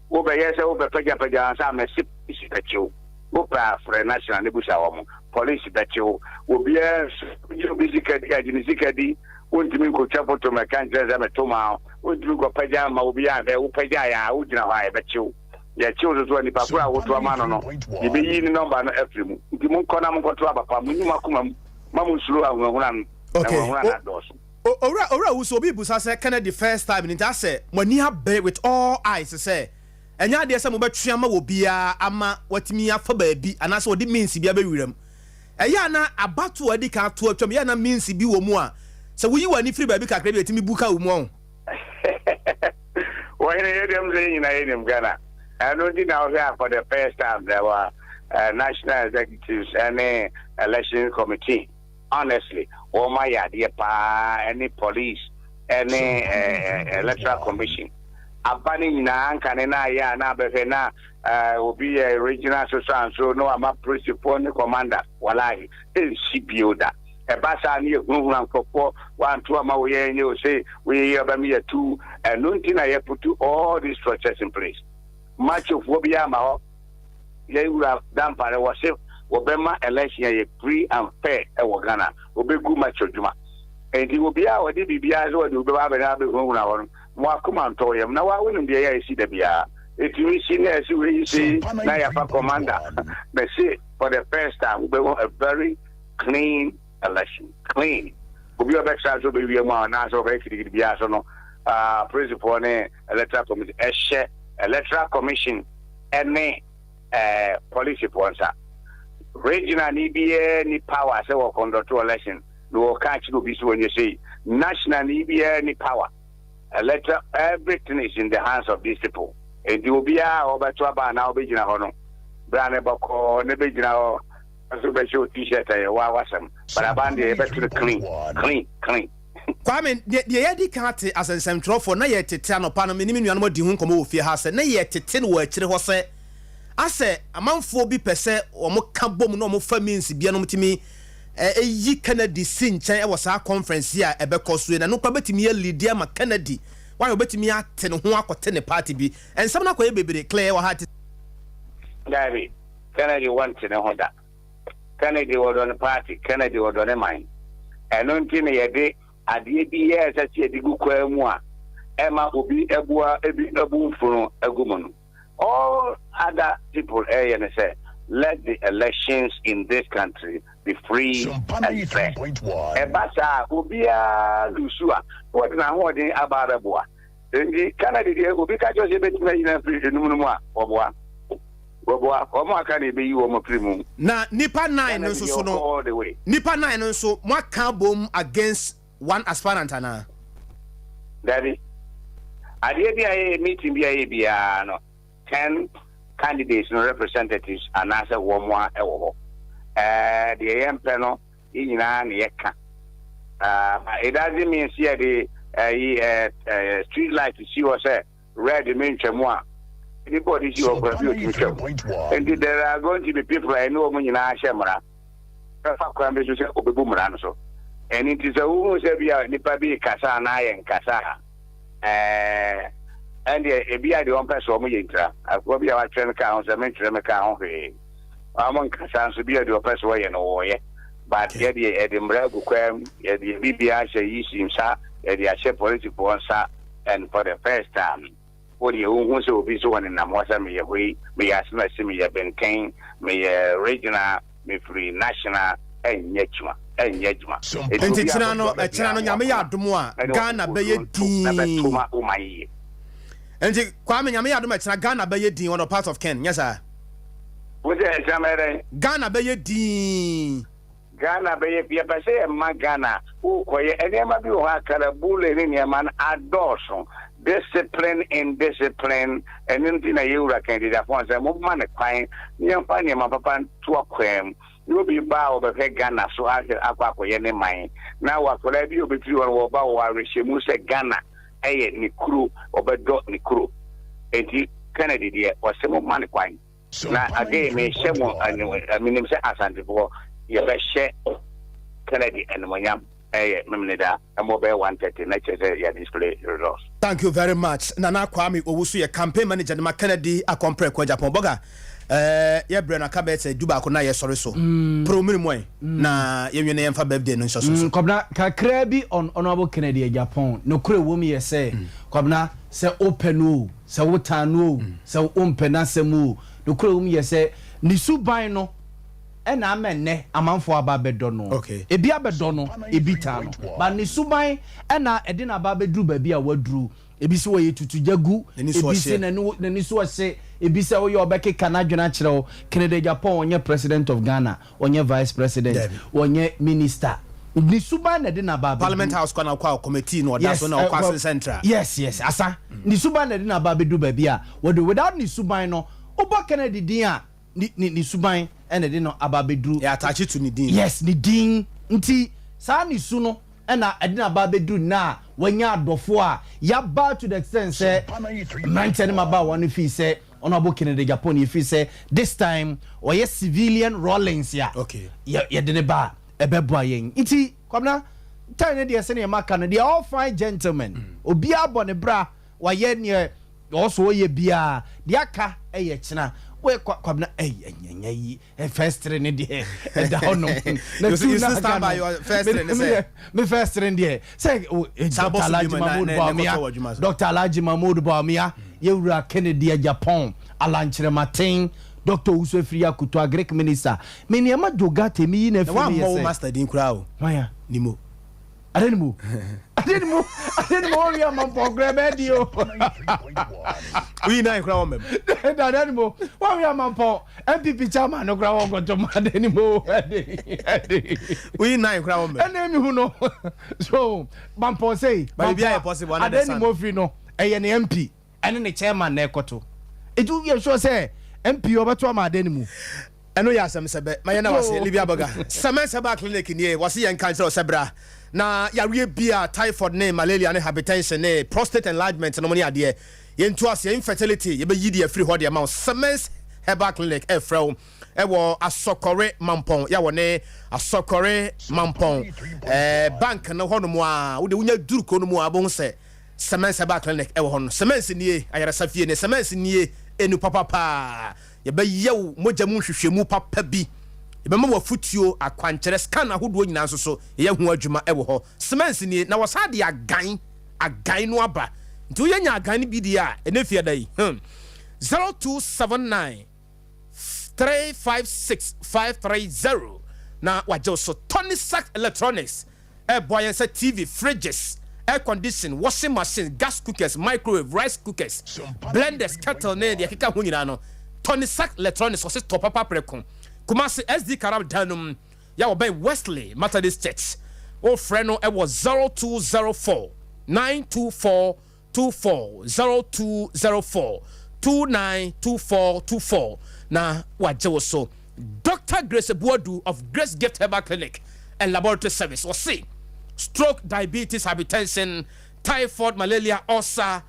Wobɛyɛ sɛ wobɛpagyapagya ansa mɛse polisi bɛkye wo. Wopɛ a frɛ national ne busa wɔn. Polisi bɛkye wo. Obiara nso wogye obi sika di a gye ne sika di. Wontumi nkotwa foto mmɛka nkyerɛ sɛ meto maa wo. Wontumi nkɔpagya mma obi anhwɛ. Wopagyaeɛ a, wogyina hɔ a, yɛbɛkye wo. Yɛkye wo nso so a, nipa koro a woto ama no no, yɛbɛyi ne nɔmba no afiri mu. Nti monkɔ na monkɔto aba pa. Monyi mo akoma mu. Mma monnsuro ahunahuna no, na ahunahuna no adɔɔso. Owura Owura Owusu, obi rebisa sɛ Kennedy first time no nti asɛ mo ani abere with all eyes sɛ ɛnyɛ adeɛ sɛ mobɛtwe ama obiara ama watumi afa baabi anaasɛ ɔde means bi abɛwura mu. Ɛyɛ a na abatoɔ a adi kan ato atwam, ɛyɛ a na means bi wɔ mu a sɛ woyi w'ani firi baabi kakra bi a ɛtumi bu ka wo mu ɔho. Wɔhene yɛ dɛm sɛ yɛn nyinaa yɛnim Ghana. Ɛno nti na wohwɛ a for the first time there were national executives ɛne election committee. Honestly wɔn ayɛ adeɛ paa ɛne police ɛne electoral commission aba ne nyinaa ankane na ayɛ a na abɛhwɛ na obi yɛ regional soso anso na wama polisifoɔ ne commander walahi ɛnsi bio da ɛba saa ne yɛhunahuna nkurɔfoɔ wanto ama woyɛ nyɛ ose woyɛ yɛ ɔbɛm yɛ tu. Ɛno nti na yɛputu all these structures in place. Machofoɔ bi ama hɔ yɛn wura Dampare wɔ se wɔbɛma election yɛ free and fair ɛwɔ Ghana. Wɔbɛgu macho dwuma nti obiara a wɔde biribiara sɛ wɔde obi bɛba abɛna abɛhunahuna hɔ no, mo akoma ntɔ yam na wa wonim deɛ yɛ ɛsi da biara ɛtumi si na ɛsi wei si na yɛafa commander mɛse for the first time wobɛhu a very clean election, clean. Obi a ɔbɛtra so bɛwie mu a anaasɛ ɔbɛyɛ kitikiti biara so no, polisifoɔ ne electoral committee ɛhyɛ electoral commission ɛne polisifoɔ nsa. Regional ni biara ni power sɛ wɔ conduct election na wɔka akyerɛ obi sɛ wɔnyɛ sei. National ni biara ni power. Electoral, everything is in the hands of these people. Nti obiara a ɔbɛto aba anaa ɔbɛgyina hɔ no, berɛ a ne bɔkɔɔ ne bɛgyina hɔ nso bɛhyɛ o T-shirt a yɛwɔ awasɛm, but aban deɛ yɛbɛto no clean clean clean. Kwame, deɛ yɛadi kan ate as nsɛmtwerɛfoɔ, na yɛtete anɔpa no, me ne me nuanom adi ho nkɔmmɔ wɔ fie ha sɛ, na yɛtete no wɔ akyire hɔ sɛ, asɛ amanfoɔ bi pɛ sɛ wɔka bom na wɔfa means bi a na wɔtumi yi Kennedy si nkyɛn wɔ saa conference yi a ɛbɛkɔ so yi, na ɛno koraa bɛtumi alidi ama Kennedy, wayɛ ɔbɛtumi ate ne ho akɔte ne party bi. Nsɛm no akɔyɛ bebree, Claire wɔ ha te. Daabi, Kennedy wɔnte ne ho da. Kennedy wɔdɔ ne party, Kennedy wɔdɔ ne man. Ɛno nti na yɛde adeɛ bi yɛ ɛsɛ sɛ yɛde gu kwaa mu a ɛma obi abua ebi abu mfunu agu mu no. All other people ɛyɛ ne sɛ let the elections in this country be free and fair. Ɛba saa a obiara lusu a wɔde n'ahoɔden aba abɛboa. Nti Kennedy deɛ obi ka kyerɛ sɛ ebɛtumi ayi no afiri enum no mu a, wɔboa. Wɔboa. Wɔn aka na ebeyi wɔn afiri mu. Na nipa nine no nso so no, all the way. Nipa nine no nso mo aka abom against one aspirant anaa? Dabi. Adeɛ bi a yɛyɛ meeting bi a yɛyɛ biara no, 10 candidates no representatives anaasɛ wɔn a ɛwɔ hɔ. Deɛ yɛmpɛ no yɛn nyinaa na yɛka. It doesn't mean sɛ yɛde ɛyi ɛɛ street light si hɔ sɛ red mi ntwa mu a nipa ɔde si hɔ kora bi otumi twam. Nti there are going to be people a ɛne wɔn nyinaa hyɛ mmara bɛfa kwan bi so sɛ obebu mmara no so. Ɛno nti sɛ wohu sɛ bi a nipa bi kasa anaa yɛ nkasa a, ɛndeɛ ebi a deɛ wɔmpɛ sɛ wɔn yɛ ntira. Akoa bi a watwerɛ no kaa ho sɛ mentwerɛ me kaa ho hwee. Wɔn nkasa nso bi a deɛ wɔpɛ sɛ wɔyɛ no wɔyɛ. But yɛdeɛ yɛde mmara agu kwan mu, yɛde biribiara ahyɛ yi si nsa. Yɛde ahyɛ polisifoɔ nsa and for the first time wo deɛ wohu sɛ obi nso wɔnenam hɔ sɛ meyɛ hɔ yi, meyɛ Asemasi, meyɛ Benten, meyɛ regional, mefiri national, ɛnyɛ adwuma, ɛnyɛ adwuma. Enti Nti obi kyena no akɔto aba ɛkyena biara no mo Nyame yɛ akoma adom a ɛne Ghana ɔkokoduro bɛyɛ nto na bɛto dinn. ma wo man yie. Nti Kwame Nyame yɛ adom a ɛkyena Ghana bɛyɛ dinn on the part of Ken, nyɛ saa? Wo sɛ ɛkyena bɛyɛ dɛn? Ghana bɛyɛ dinn. Ghana bɛyɛ yɛpɛ sɛ yɛma Ghana wokɔyɛ nneɛma bi wɔ hɔ a kalabule ne nneɛma no adɔɔso discipline indiscipline ɛno nti na yɛwura Kennedy Agyapong sɛ momma ne kwan na yɛmfa nneɛma papa nto akwan mu na obi ba a wɔbɛhwɛ Ghana so ahwɛ akɔ akɔyɛ ne man na wakwadaa bi a obɛfiri hɔ no wɔba wɔ awerɛhyɛmu sɛ Ghana ɛyɛ ne kuro, ɔbɛdɔ ne kuro. Enti Kennedy deɛ ɔsɛ momma ne kwan. Na again mehyɛ mo menim sɛ Asantefoɔ yɛbɛhyɛ Kennedy animonyam ɛyɛ Memeneda ɛmɔ bɛyɛ 1:30 na kyerɛ sɛ yɛ display results. Thank you very much Nana Kwame Owusu yɛ campaign manager de ma Kennedy Akɔmprɛko Agyapong Bɔga eh, yɛ brɛ no aka bɛyɛ sɛ 11 na yɛsɔre so Pro mene mu ɛ na yɛnwie na yɛmfa birthday no nhyɛ so so. Kwabena, kakraa bi on Honourable Kennedy Agyapong, nokorɛ wom yɛ sɛ, Kwabena, sɛ wopɛ no o, sɛ wotan no o, sɛ wompɛ n'asɛm o, nokorɛ wom yɛ sɛ, ne suban no na ama nnɛ amanfoɔ aba abɛdɔ no. Ebi abɛdɔ no, ebi tan no. But ne suban na ɛde no aba abɛduru baabi a waduru. Ebi se ɔyɛ tutugya gu, N'ani so ebi se ɔhye. n'ani n'ani so ɔhye, ebi sɛ woyɛ ɔbɛkeka n'adwene akyerɛ wo. Kennedy Agyapong ɔnyɛ president of Ghana, ɔnyɛ vice president, Dabi. ɔnyɛ minister. Ne suban na ɛde no aba Parliament abɛduru. House kɔ na ɔkɔ a committee na ɔda Yes, so na ɔkɔ ɛ, Asen Central. Yes, asa. Ne suban na ɛde no aba abɛduru baabi a wɔde without ne suban no, wobɔ Kennedy din a, ne ne ne suban na ɛde no aba abɛduru. Yɛ attach to ne din. Yes, ne din. Nti saa ne su no na ɛde no aba abɛduru nnɛ a wanya adɔfoɔ a yɛaba to the extent sɛ mmeranteɛ ne mmabaawa no fii sɛ Honourable Kennedy Agyapong yɛfii sɛ this time ɔyɛ civilian Rawlings a yɛ yɛde no ba a ɛbɛboa yɛn. Nti Kwabena, time no deɛ sɛdeɛ maka no, they are all fine gentlemen. Obiara bɔ ne bra, wayɛ neɛ ɔwɔ sɛ ɔyɛ biara, deɛ aka yɛ kyena. Wei kwa Kwabena ɛy ɛnyɛ yi first three ne deɛ ɛda hɔ nom. Na You two you na still aka stand by no. your first Me three ne me sɛ. deɛ me first three ne deɛ sɛ o eh, Saa Dr. bɔ so bi Alhaji mu na Mahmood na na Bawumia, ɛkɔtɔ wɔ adwuma so. Dr. Alhaji Mahmood Bawumia, Yɛwura Kennedy Agyapong, Alan Kyerematen, Dr. Owusu Afriyie Akoto, Agric Minister. Me nneɛma Joe Ghartey me yi no Na afiri mu wammɔ yɛ wo sɛ. master din koraa o. Hwan a? Nimo. Ade ne mu. Ade ne mu. Ade ne mu wɔn wia mampɔn koraa bɛɛ di o. Woyi nan koraa wɔn mɛm. Ade ne mu. Wɔn wia mampɔn NPP chairman no koraa wɔn kɔtɔ mu ade ne mu. Ade ade. Woyi nan koraa wɔn mɛm. Ɛna emi hu no. So mampɔn sɛyi. But biribi ayɛ possible under the Ade ne sun. mu ofiri no ɛyɛ ne MP ɛne ne chairman na ɛkɔto. Etu yɛ sure sɛ MP ɔbɛto ama ade ne mu. Ɛno yɛ asɛm sɛ bɛ ma yɛn na wase Libya Burger Cement Herbal Clinic nie wɔse yɛn nka nkyerɛ wo sɛ bra na yareɛ bia typhoid ne malaria ne hypertension ne prostate enlargement nom ne adeɛ yɛntu aseɛ infertility yɛbɛyi deɛ afiri hɔ deɛ ma wo Cement Herbal Clinic ɛfrɛ wo ɛwɔ Asɔkɔre Mampɔn yɛ wɔ ne Asɔkɔre Mampɔn ɛɛ bank no hɔ nom a wode wonya duru kuro no mu a wobɛhu sɛ Cement Herbal Clinic ɛwɔ hɔ no Cement nie ayaresa fie ne Cement nie enu papapaa Yɛbɛyɛ wo mogya mu nhwehwɛmu papa bi. Yɛbɛma wo afotuo, akwankyerɛ, scan ahodoɔ nyinaa nso so, yɛyɛ ho adwuma wɔ hɔ. Semens nie, na wɔsan de agan, agan no aba. Nti woyɛ nya agan no bi deɛ a, ɛnɛ fiada yi, hmm, 0279 356 530 na wagye wo so. Tony Sack Electronics. Ɛboa yɛn sɛ TV, fridges, air condition, washing machines, gas cookers, microwave, rice cookers, blenders, kettle ne deɛ ɛkeka ho nyinaa no, Tony Sack Electronics ɔse tɔ papa prɛko. Kumasi SD Karab dan no mu, yɛ a wɔbɛn Wesley Methodist Church. Wofrɛ no wɔ 0204 924 24 0204 29 24 24 na wagye wo so. Doctor Grace Boadu of Grace Gift Herbal Clinic and Laboratory Service ɔse stroke, diabetes, hypertension, typhoid, malaria, ulcer,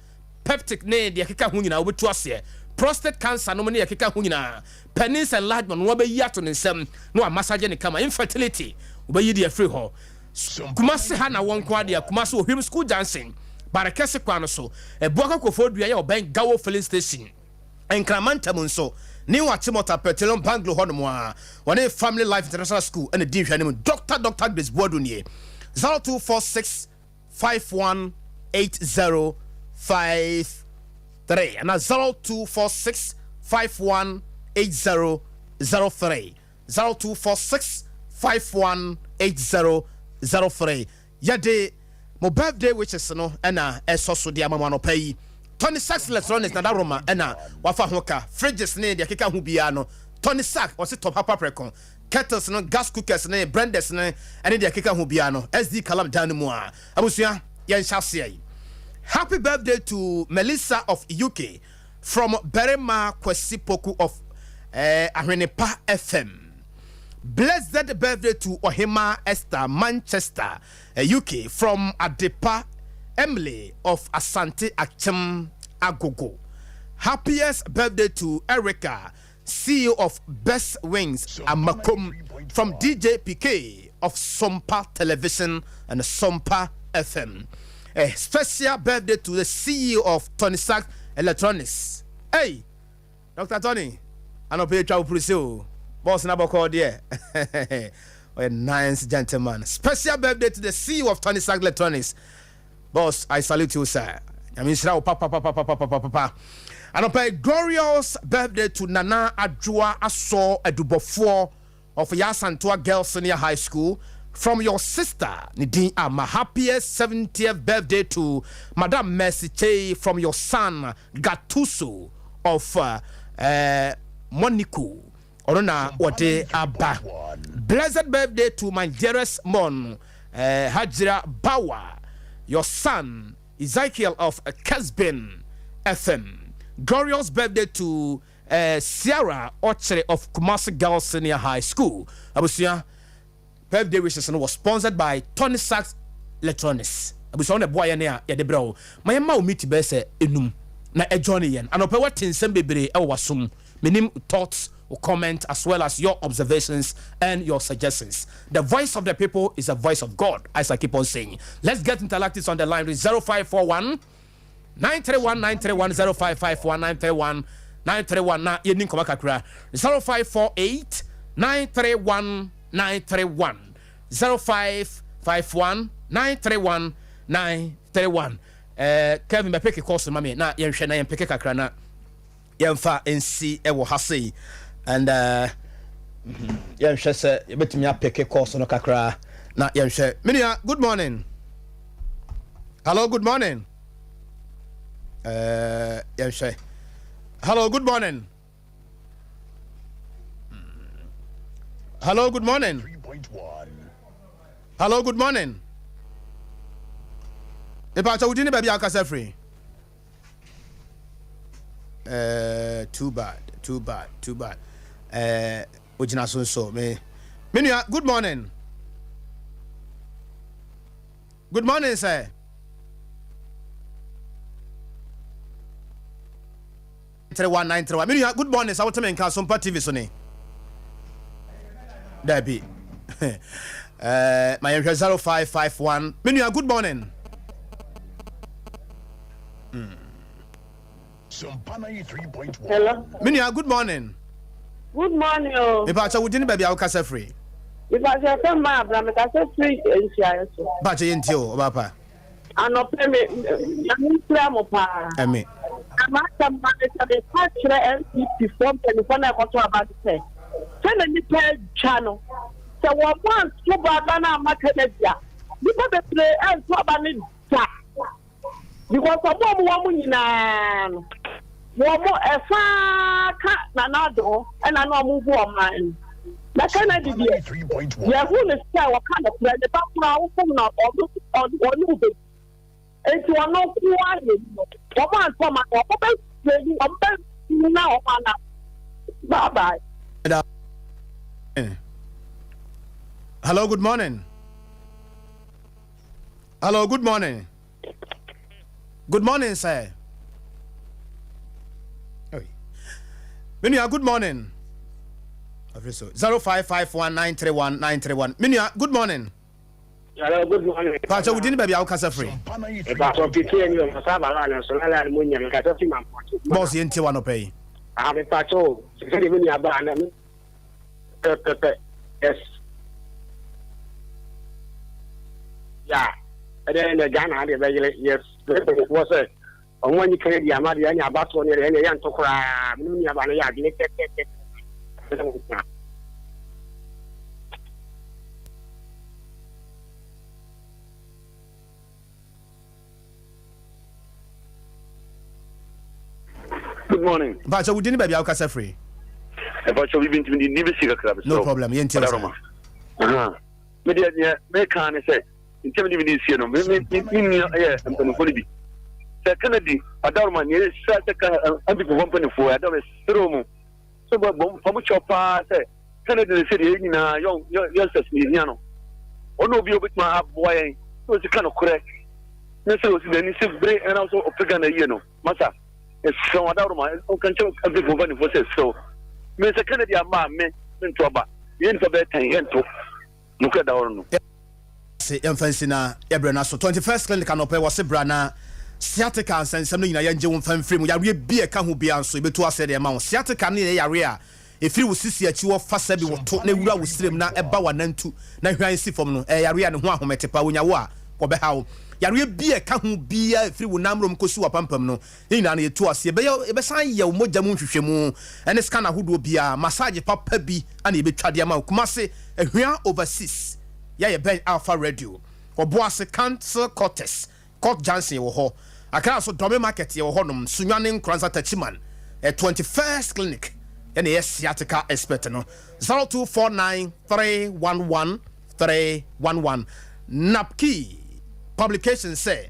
peptic ne deɛ ɛkeka ho nyinaa wobɛtu aseɛ, prostate cancer nom ne deɛ ɛkeka ho nyinaa, penis enlargement no wabɛyi ato ne nsam na wamasagye ne kama, infertility wobɛyi deɛ afiri hɔ. Kumasi ha na wɔ nko ara deɛ, Kumasi Ohwim School Junction, Barekɛse kwan no so, Abuakwa Koforidua yɛ ɔbɛn Gawo Filling Station, Nkran mantam nso, New Achimota Petroleum Banglo hɔ nom ara, wɔne Family Life International School na ɛdi nhwɛanim. Doctor Doctor Grace Boadu nie, 0246. 51 80 53 ana 0246 51 80 03 0246 51 80 03. Yɛde mo birthday wishes no ɛna ɛsɔ so de ama mo anɔpa yi. Tony Sax Electronics na daroma ɛna wafa ho ka fridges ne deɛ keka ho biara no. Tony Sax ɔsi top hapa prɛko kettles no, gas cookers ne blenders ne ɛne deɛ keka ho biara no. SD Kalam dan no mu a abusua yɛnhyɛ aseɛ yi. Happy birthday to Melissa of UK from Berema Kwesi Poku of Ahwenepa FM. Blessed birthday to Ohima Esther, Manchester, UK, from Adepa Emily of Asante Akim Agogo. Happiest birthday to Erica, CEO of Best Wings Amakom, from DJ PK of Sompa Television and Sompa FM. A special birthday to the CEO of Tony Sack Electronics. Hey, Dr. Tony, anɔpɛ atwa wo puruse o. Boss na bɔkɔ deɛ. A nice gentleman. Special birthday to the CEO of Tony Sack Electronics. Boss, I salute you, sir. Nyame nhyira wo papa papa papa papa papa. Anɔpɛ glorious birthday to Nana Adwoa Asɔ Adubɔfoɔ of Yasantoa Girls Senior High School from your sister Nidin Ama. Happiest 70th birthday to Madam Mercy Che from your son Gatuso of Monico. Ɔno na wɔde aba. Blessed birthday to my dearest mom, Hajira Bawa, your son Ezekiel of Kesbin FM. Glorious birthday to Sierra Ochere of Kumasi Girls Senior High School. Abusua, birthday wishes no was sponsored by Tony Sachs Electronics. Abusua, wɔn na ɛboa yɛn a yɛde brɛ wo. Ma yɛn ma wo meet bɛyɛ sɛ enum na ɛjoin yɛn. Anɔpɛ wɔte nsɛm bebree ɛwɔ wasom. Menim thoughts, comment, as well as your observations and your suggestions. The voice of the people is the voice of God, as I keep on saying. Let's get interactive on the line with 0541 931 931, 0551 931 931 na yɛni nkɔmɔ kakra. 0548 931 931, 0551 931 931. Kevin bɛpick calls ma me na yɛnhwɛ na yɛmpick kakra na yɛmfa nsi ɛwɔ ha sei and yɛnhwɛ sɛ yɛbɛtumi apick calls no kakra na yɛnhwɛ. Menua, good morning. Hello, good morning. Yɛnhwɛ. Hello, good morning. Hello, good morning. Hello, good morning. Mepa wo din ne baabi a akasa firi. Too bad, too bad, too bad. Ogyina so nso. Me nua, good morning. Good morning, sir. 1931. Me nua, good morning. Sɛ woteme nka Sompa TV so ne. Dabi. Ma yɛnhwɛ 0551. Me nua, good morning. Hello. Me nua, good morning. Good morning o. Mepa wo din ne baabi a wokasa firi. Mepa wo ma abra me kasa firi nhyia so. Mepa wo yɛntie o, ɔbaa pa. Anɔpɛ me nyame nhyira mo paa. Ɛme. Ama asɛm ma me sɛ meka kyerɛ NPP foɔ mpanimfoɔ na ɛkɔto aba no sɛ sɛ na nipa atwa no sɛ wɔn mo anto ba aba no ama Kennedy a, nipa bebree ɛnto aba no da, because ɔmo a ɔmo wɔ mo nyinaa no, wɔn mo ɛfaa ka Nana Ado ho ɛna na ɔmo bu ɔman no. Na Kennedy deɛ, yɛhu ne sɛ wɔka nokorɛ, ne ba koraa wofom na ɔno ɔne wo bɛdi, nti ɔno nko ara yɛ no. Wɔn antɔ ma no, wɔn bɛ wɔn bɛ na wɔn ana. Bye bye. Hello, good morning. Hello, good morning. Good morning, sir. Oi. Menua, good morning. 0551931931. Menua, good morning. Hello, good morning. Pacha, wo din baabi a wokasa firi. Mepa piki ni o saba la na so la la mo nya me kasa fi ma pɔtɔ. Boss, yɛntie wa nɔpɛ yi. Ah, mepa wo, sɛ de me ni aba na me pe pe yes. Ya. Ɛdeɛ ɛnɛ Ghana ha deɛ bɛyere yɛsrɛ mpanyinfoɔ sɛ ɔmo anyi Kennedy ama deɛ ɛne abatoɔ no deɛ ɛne yɛnto koraa mene me nuabaa no yɛ adwene kɛkɛkɛ sɛ mo tena. Good morning. Mpakyɛ wo din ne baabi a wokasa firi. Mpakyɛ bibi ntumi di bi si kakra bi. No problem yɛn ti ɔsa. Me deɛ deɛ meka ne sɛ ntɛm de me de sie no me me me nua yɛ mpanimfoɔ no bi sɛ Kennedy Adaroma nea ɛsɛ sɛ ka MPP foɔ mpanimfoɔ Adaroma ɛsrɛ mu sɛ bɔ bɔ fa mo kyɛw paa sɛ Kennedy ne sɛ deɛ yɛn nyinaa yɔn yɔn sɛ yɛhia no ɔno obi a obɛtumi aboa yɛn sɛ ɔsi ka nokorɛ ne sɛ ɔsi n'ani si bere ɛna so ɔpɛ Ghana yie no masa ɛsrɛ wɔn Adaroma ɔka nkyɛn MPP foɔ mpanimfoɔ sɛ ɛsrɛ me sɛ Kennedy ama me mento aba yɛn nipa bɛyɛ tan yɛnto Nokorɛ da hɔ no. Se yɛmfa nsi na yɛbrɛ no aso. 21st Clinic anɔpa yi wɔse bra na sciatica nsɛnsɛm no nyinaa yɛngye wo mfa mfiri mu. Yareɛ bi a ɛka ho biara nso yɛbɛtu aseɛ de ama wo. Sciatica no yɛ yareɛ a ɛfiri wo sisi akyi hɔ fa sɛbi wo to na ɛwura wo srem na ɛba w'anantu na hwan si fam no. Ɛyɛ yareɛ a ne ho ahomete paa. Wɔnya wo a wɔbɛha wo. Yareɛ bi a ɛka ho biara a ɛfiri wo nan mmrom kɔsi w'apampam no Ne nyinaa no yɛtu ase. Yɛbɛyɛ, yɛbɛsan ayɛ wo mogya mu nhwehwɛmu ne scan ahodoɔ biara. Massage papa bi na yɛbɛtwa de ama wo. Kumasi, Ahwea Overseas, yɛ a yɛbɛn Alpha Radio. Ɔboase, Council Quarters, Court Junction yɛwɔ hɔ. Accra nso, Dome Market yɛwɔ hɔnom. Sunyani, Nkoranza, Techiman, 21st Clinic yɛ na ɛyɛ sciatica expert no. 0249 311 311. Napkey Publications sɛ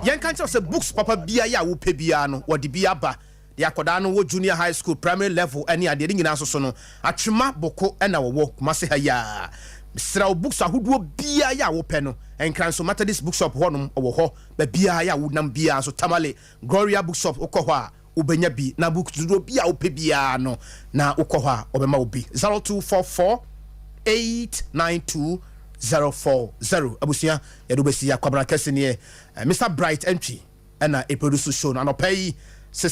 yɛnka nkyerɛ wo sɛ books papa biara yɛ a wopɛ biara no wɔde bi aba. Deɛ akwadaa no wɔ junior high school, primary level ne adeɛ ne nyinaa nso so no Atwema Boko na wɔwɔ Kumasi ha yi ara. Mesrɛ wo books ahodoɔ biara yɛ a wopɛ no Nkran nso Methodist bookshop hɔnom wɔ hɔ. Baabiara yɛ a wonam biara nso Tamale Gloria bookshop wokɔ hɔ a wobɛnya bi na book dodoɔ bi a wopɛ biara no na wokɔ hɔ a wɔbɛma wo bi 0244 892 040 abusua yɛde wobɛsi akwabena kɛse neɛ eh, Mr Bright Antwi ɛna ɛproduce show no anɔpa yi.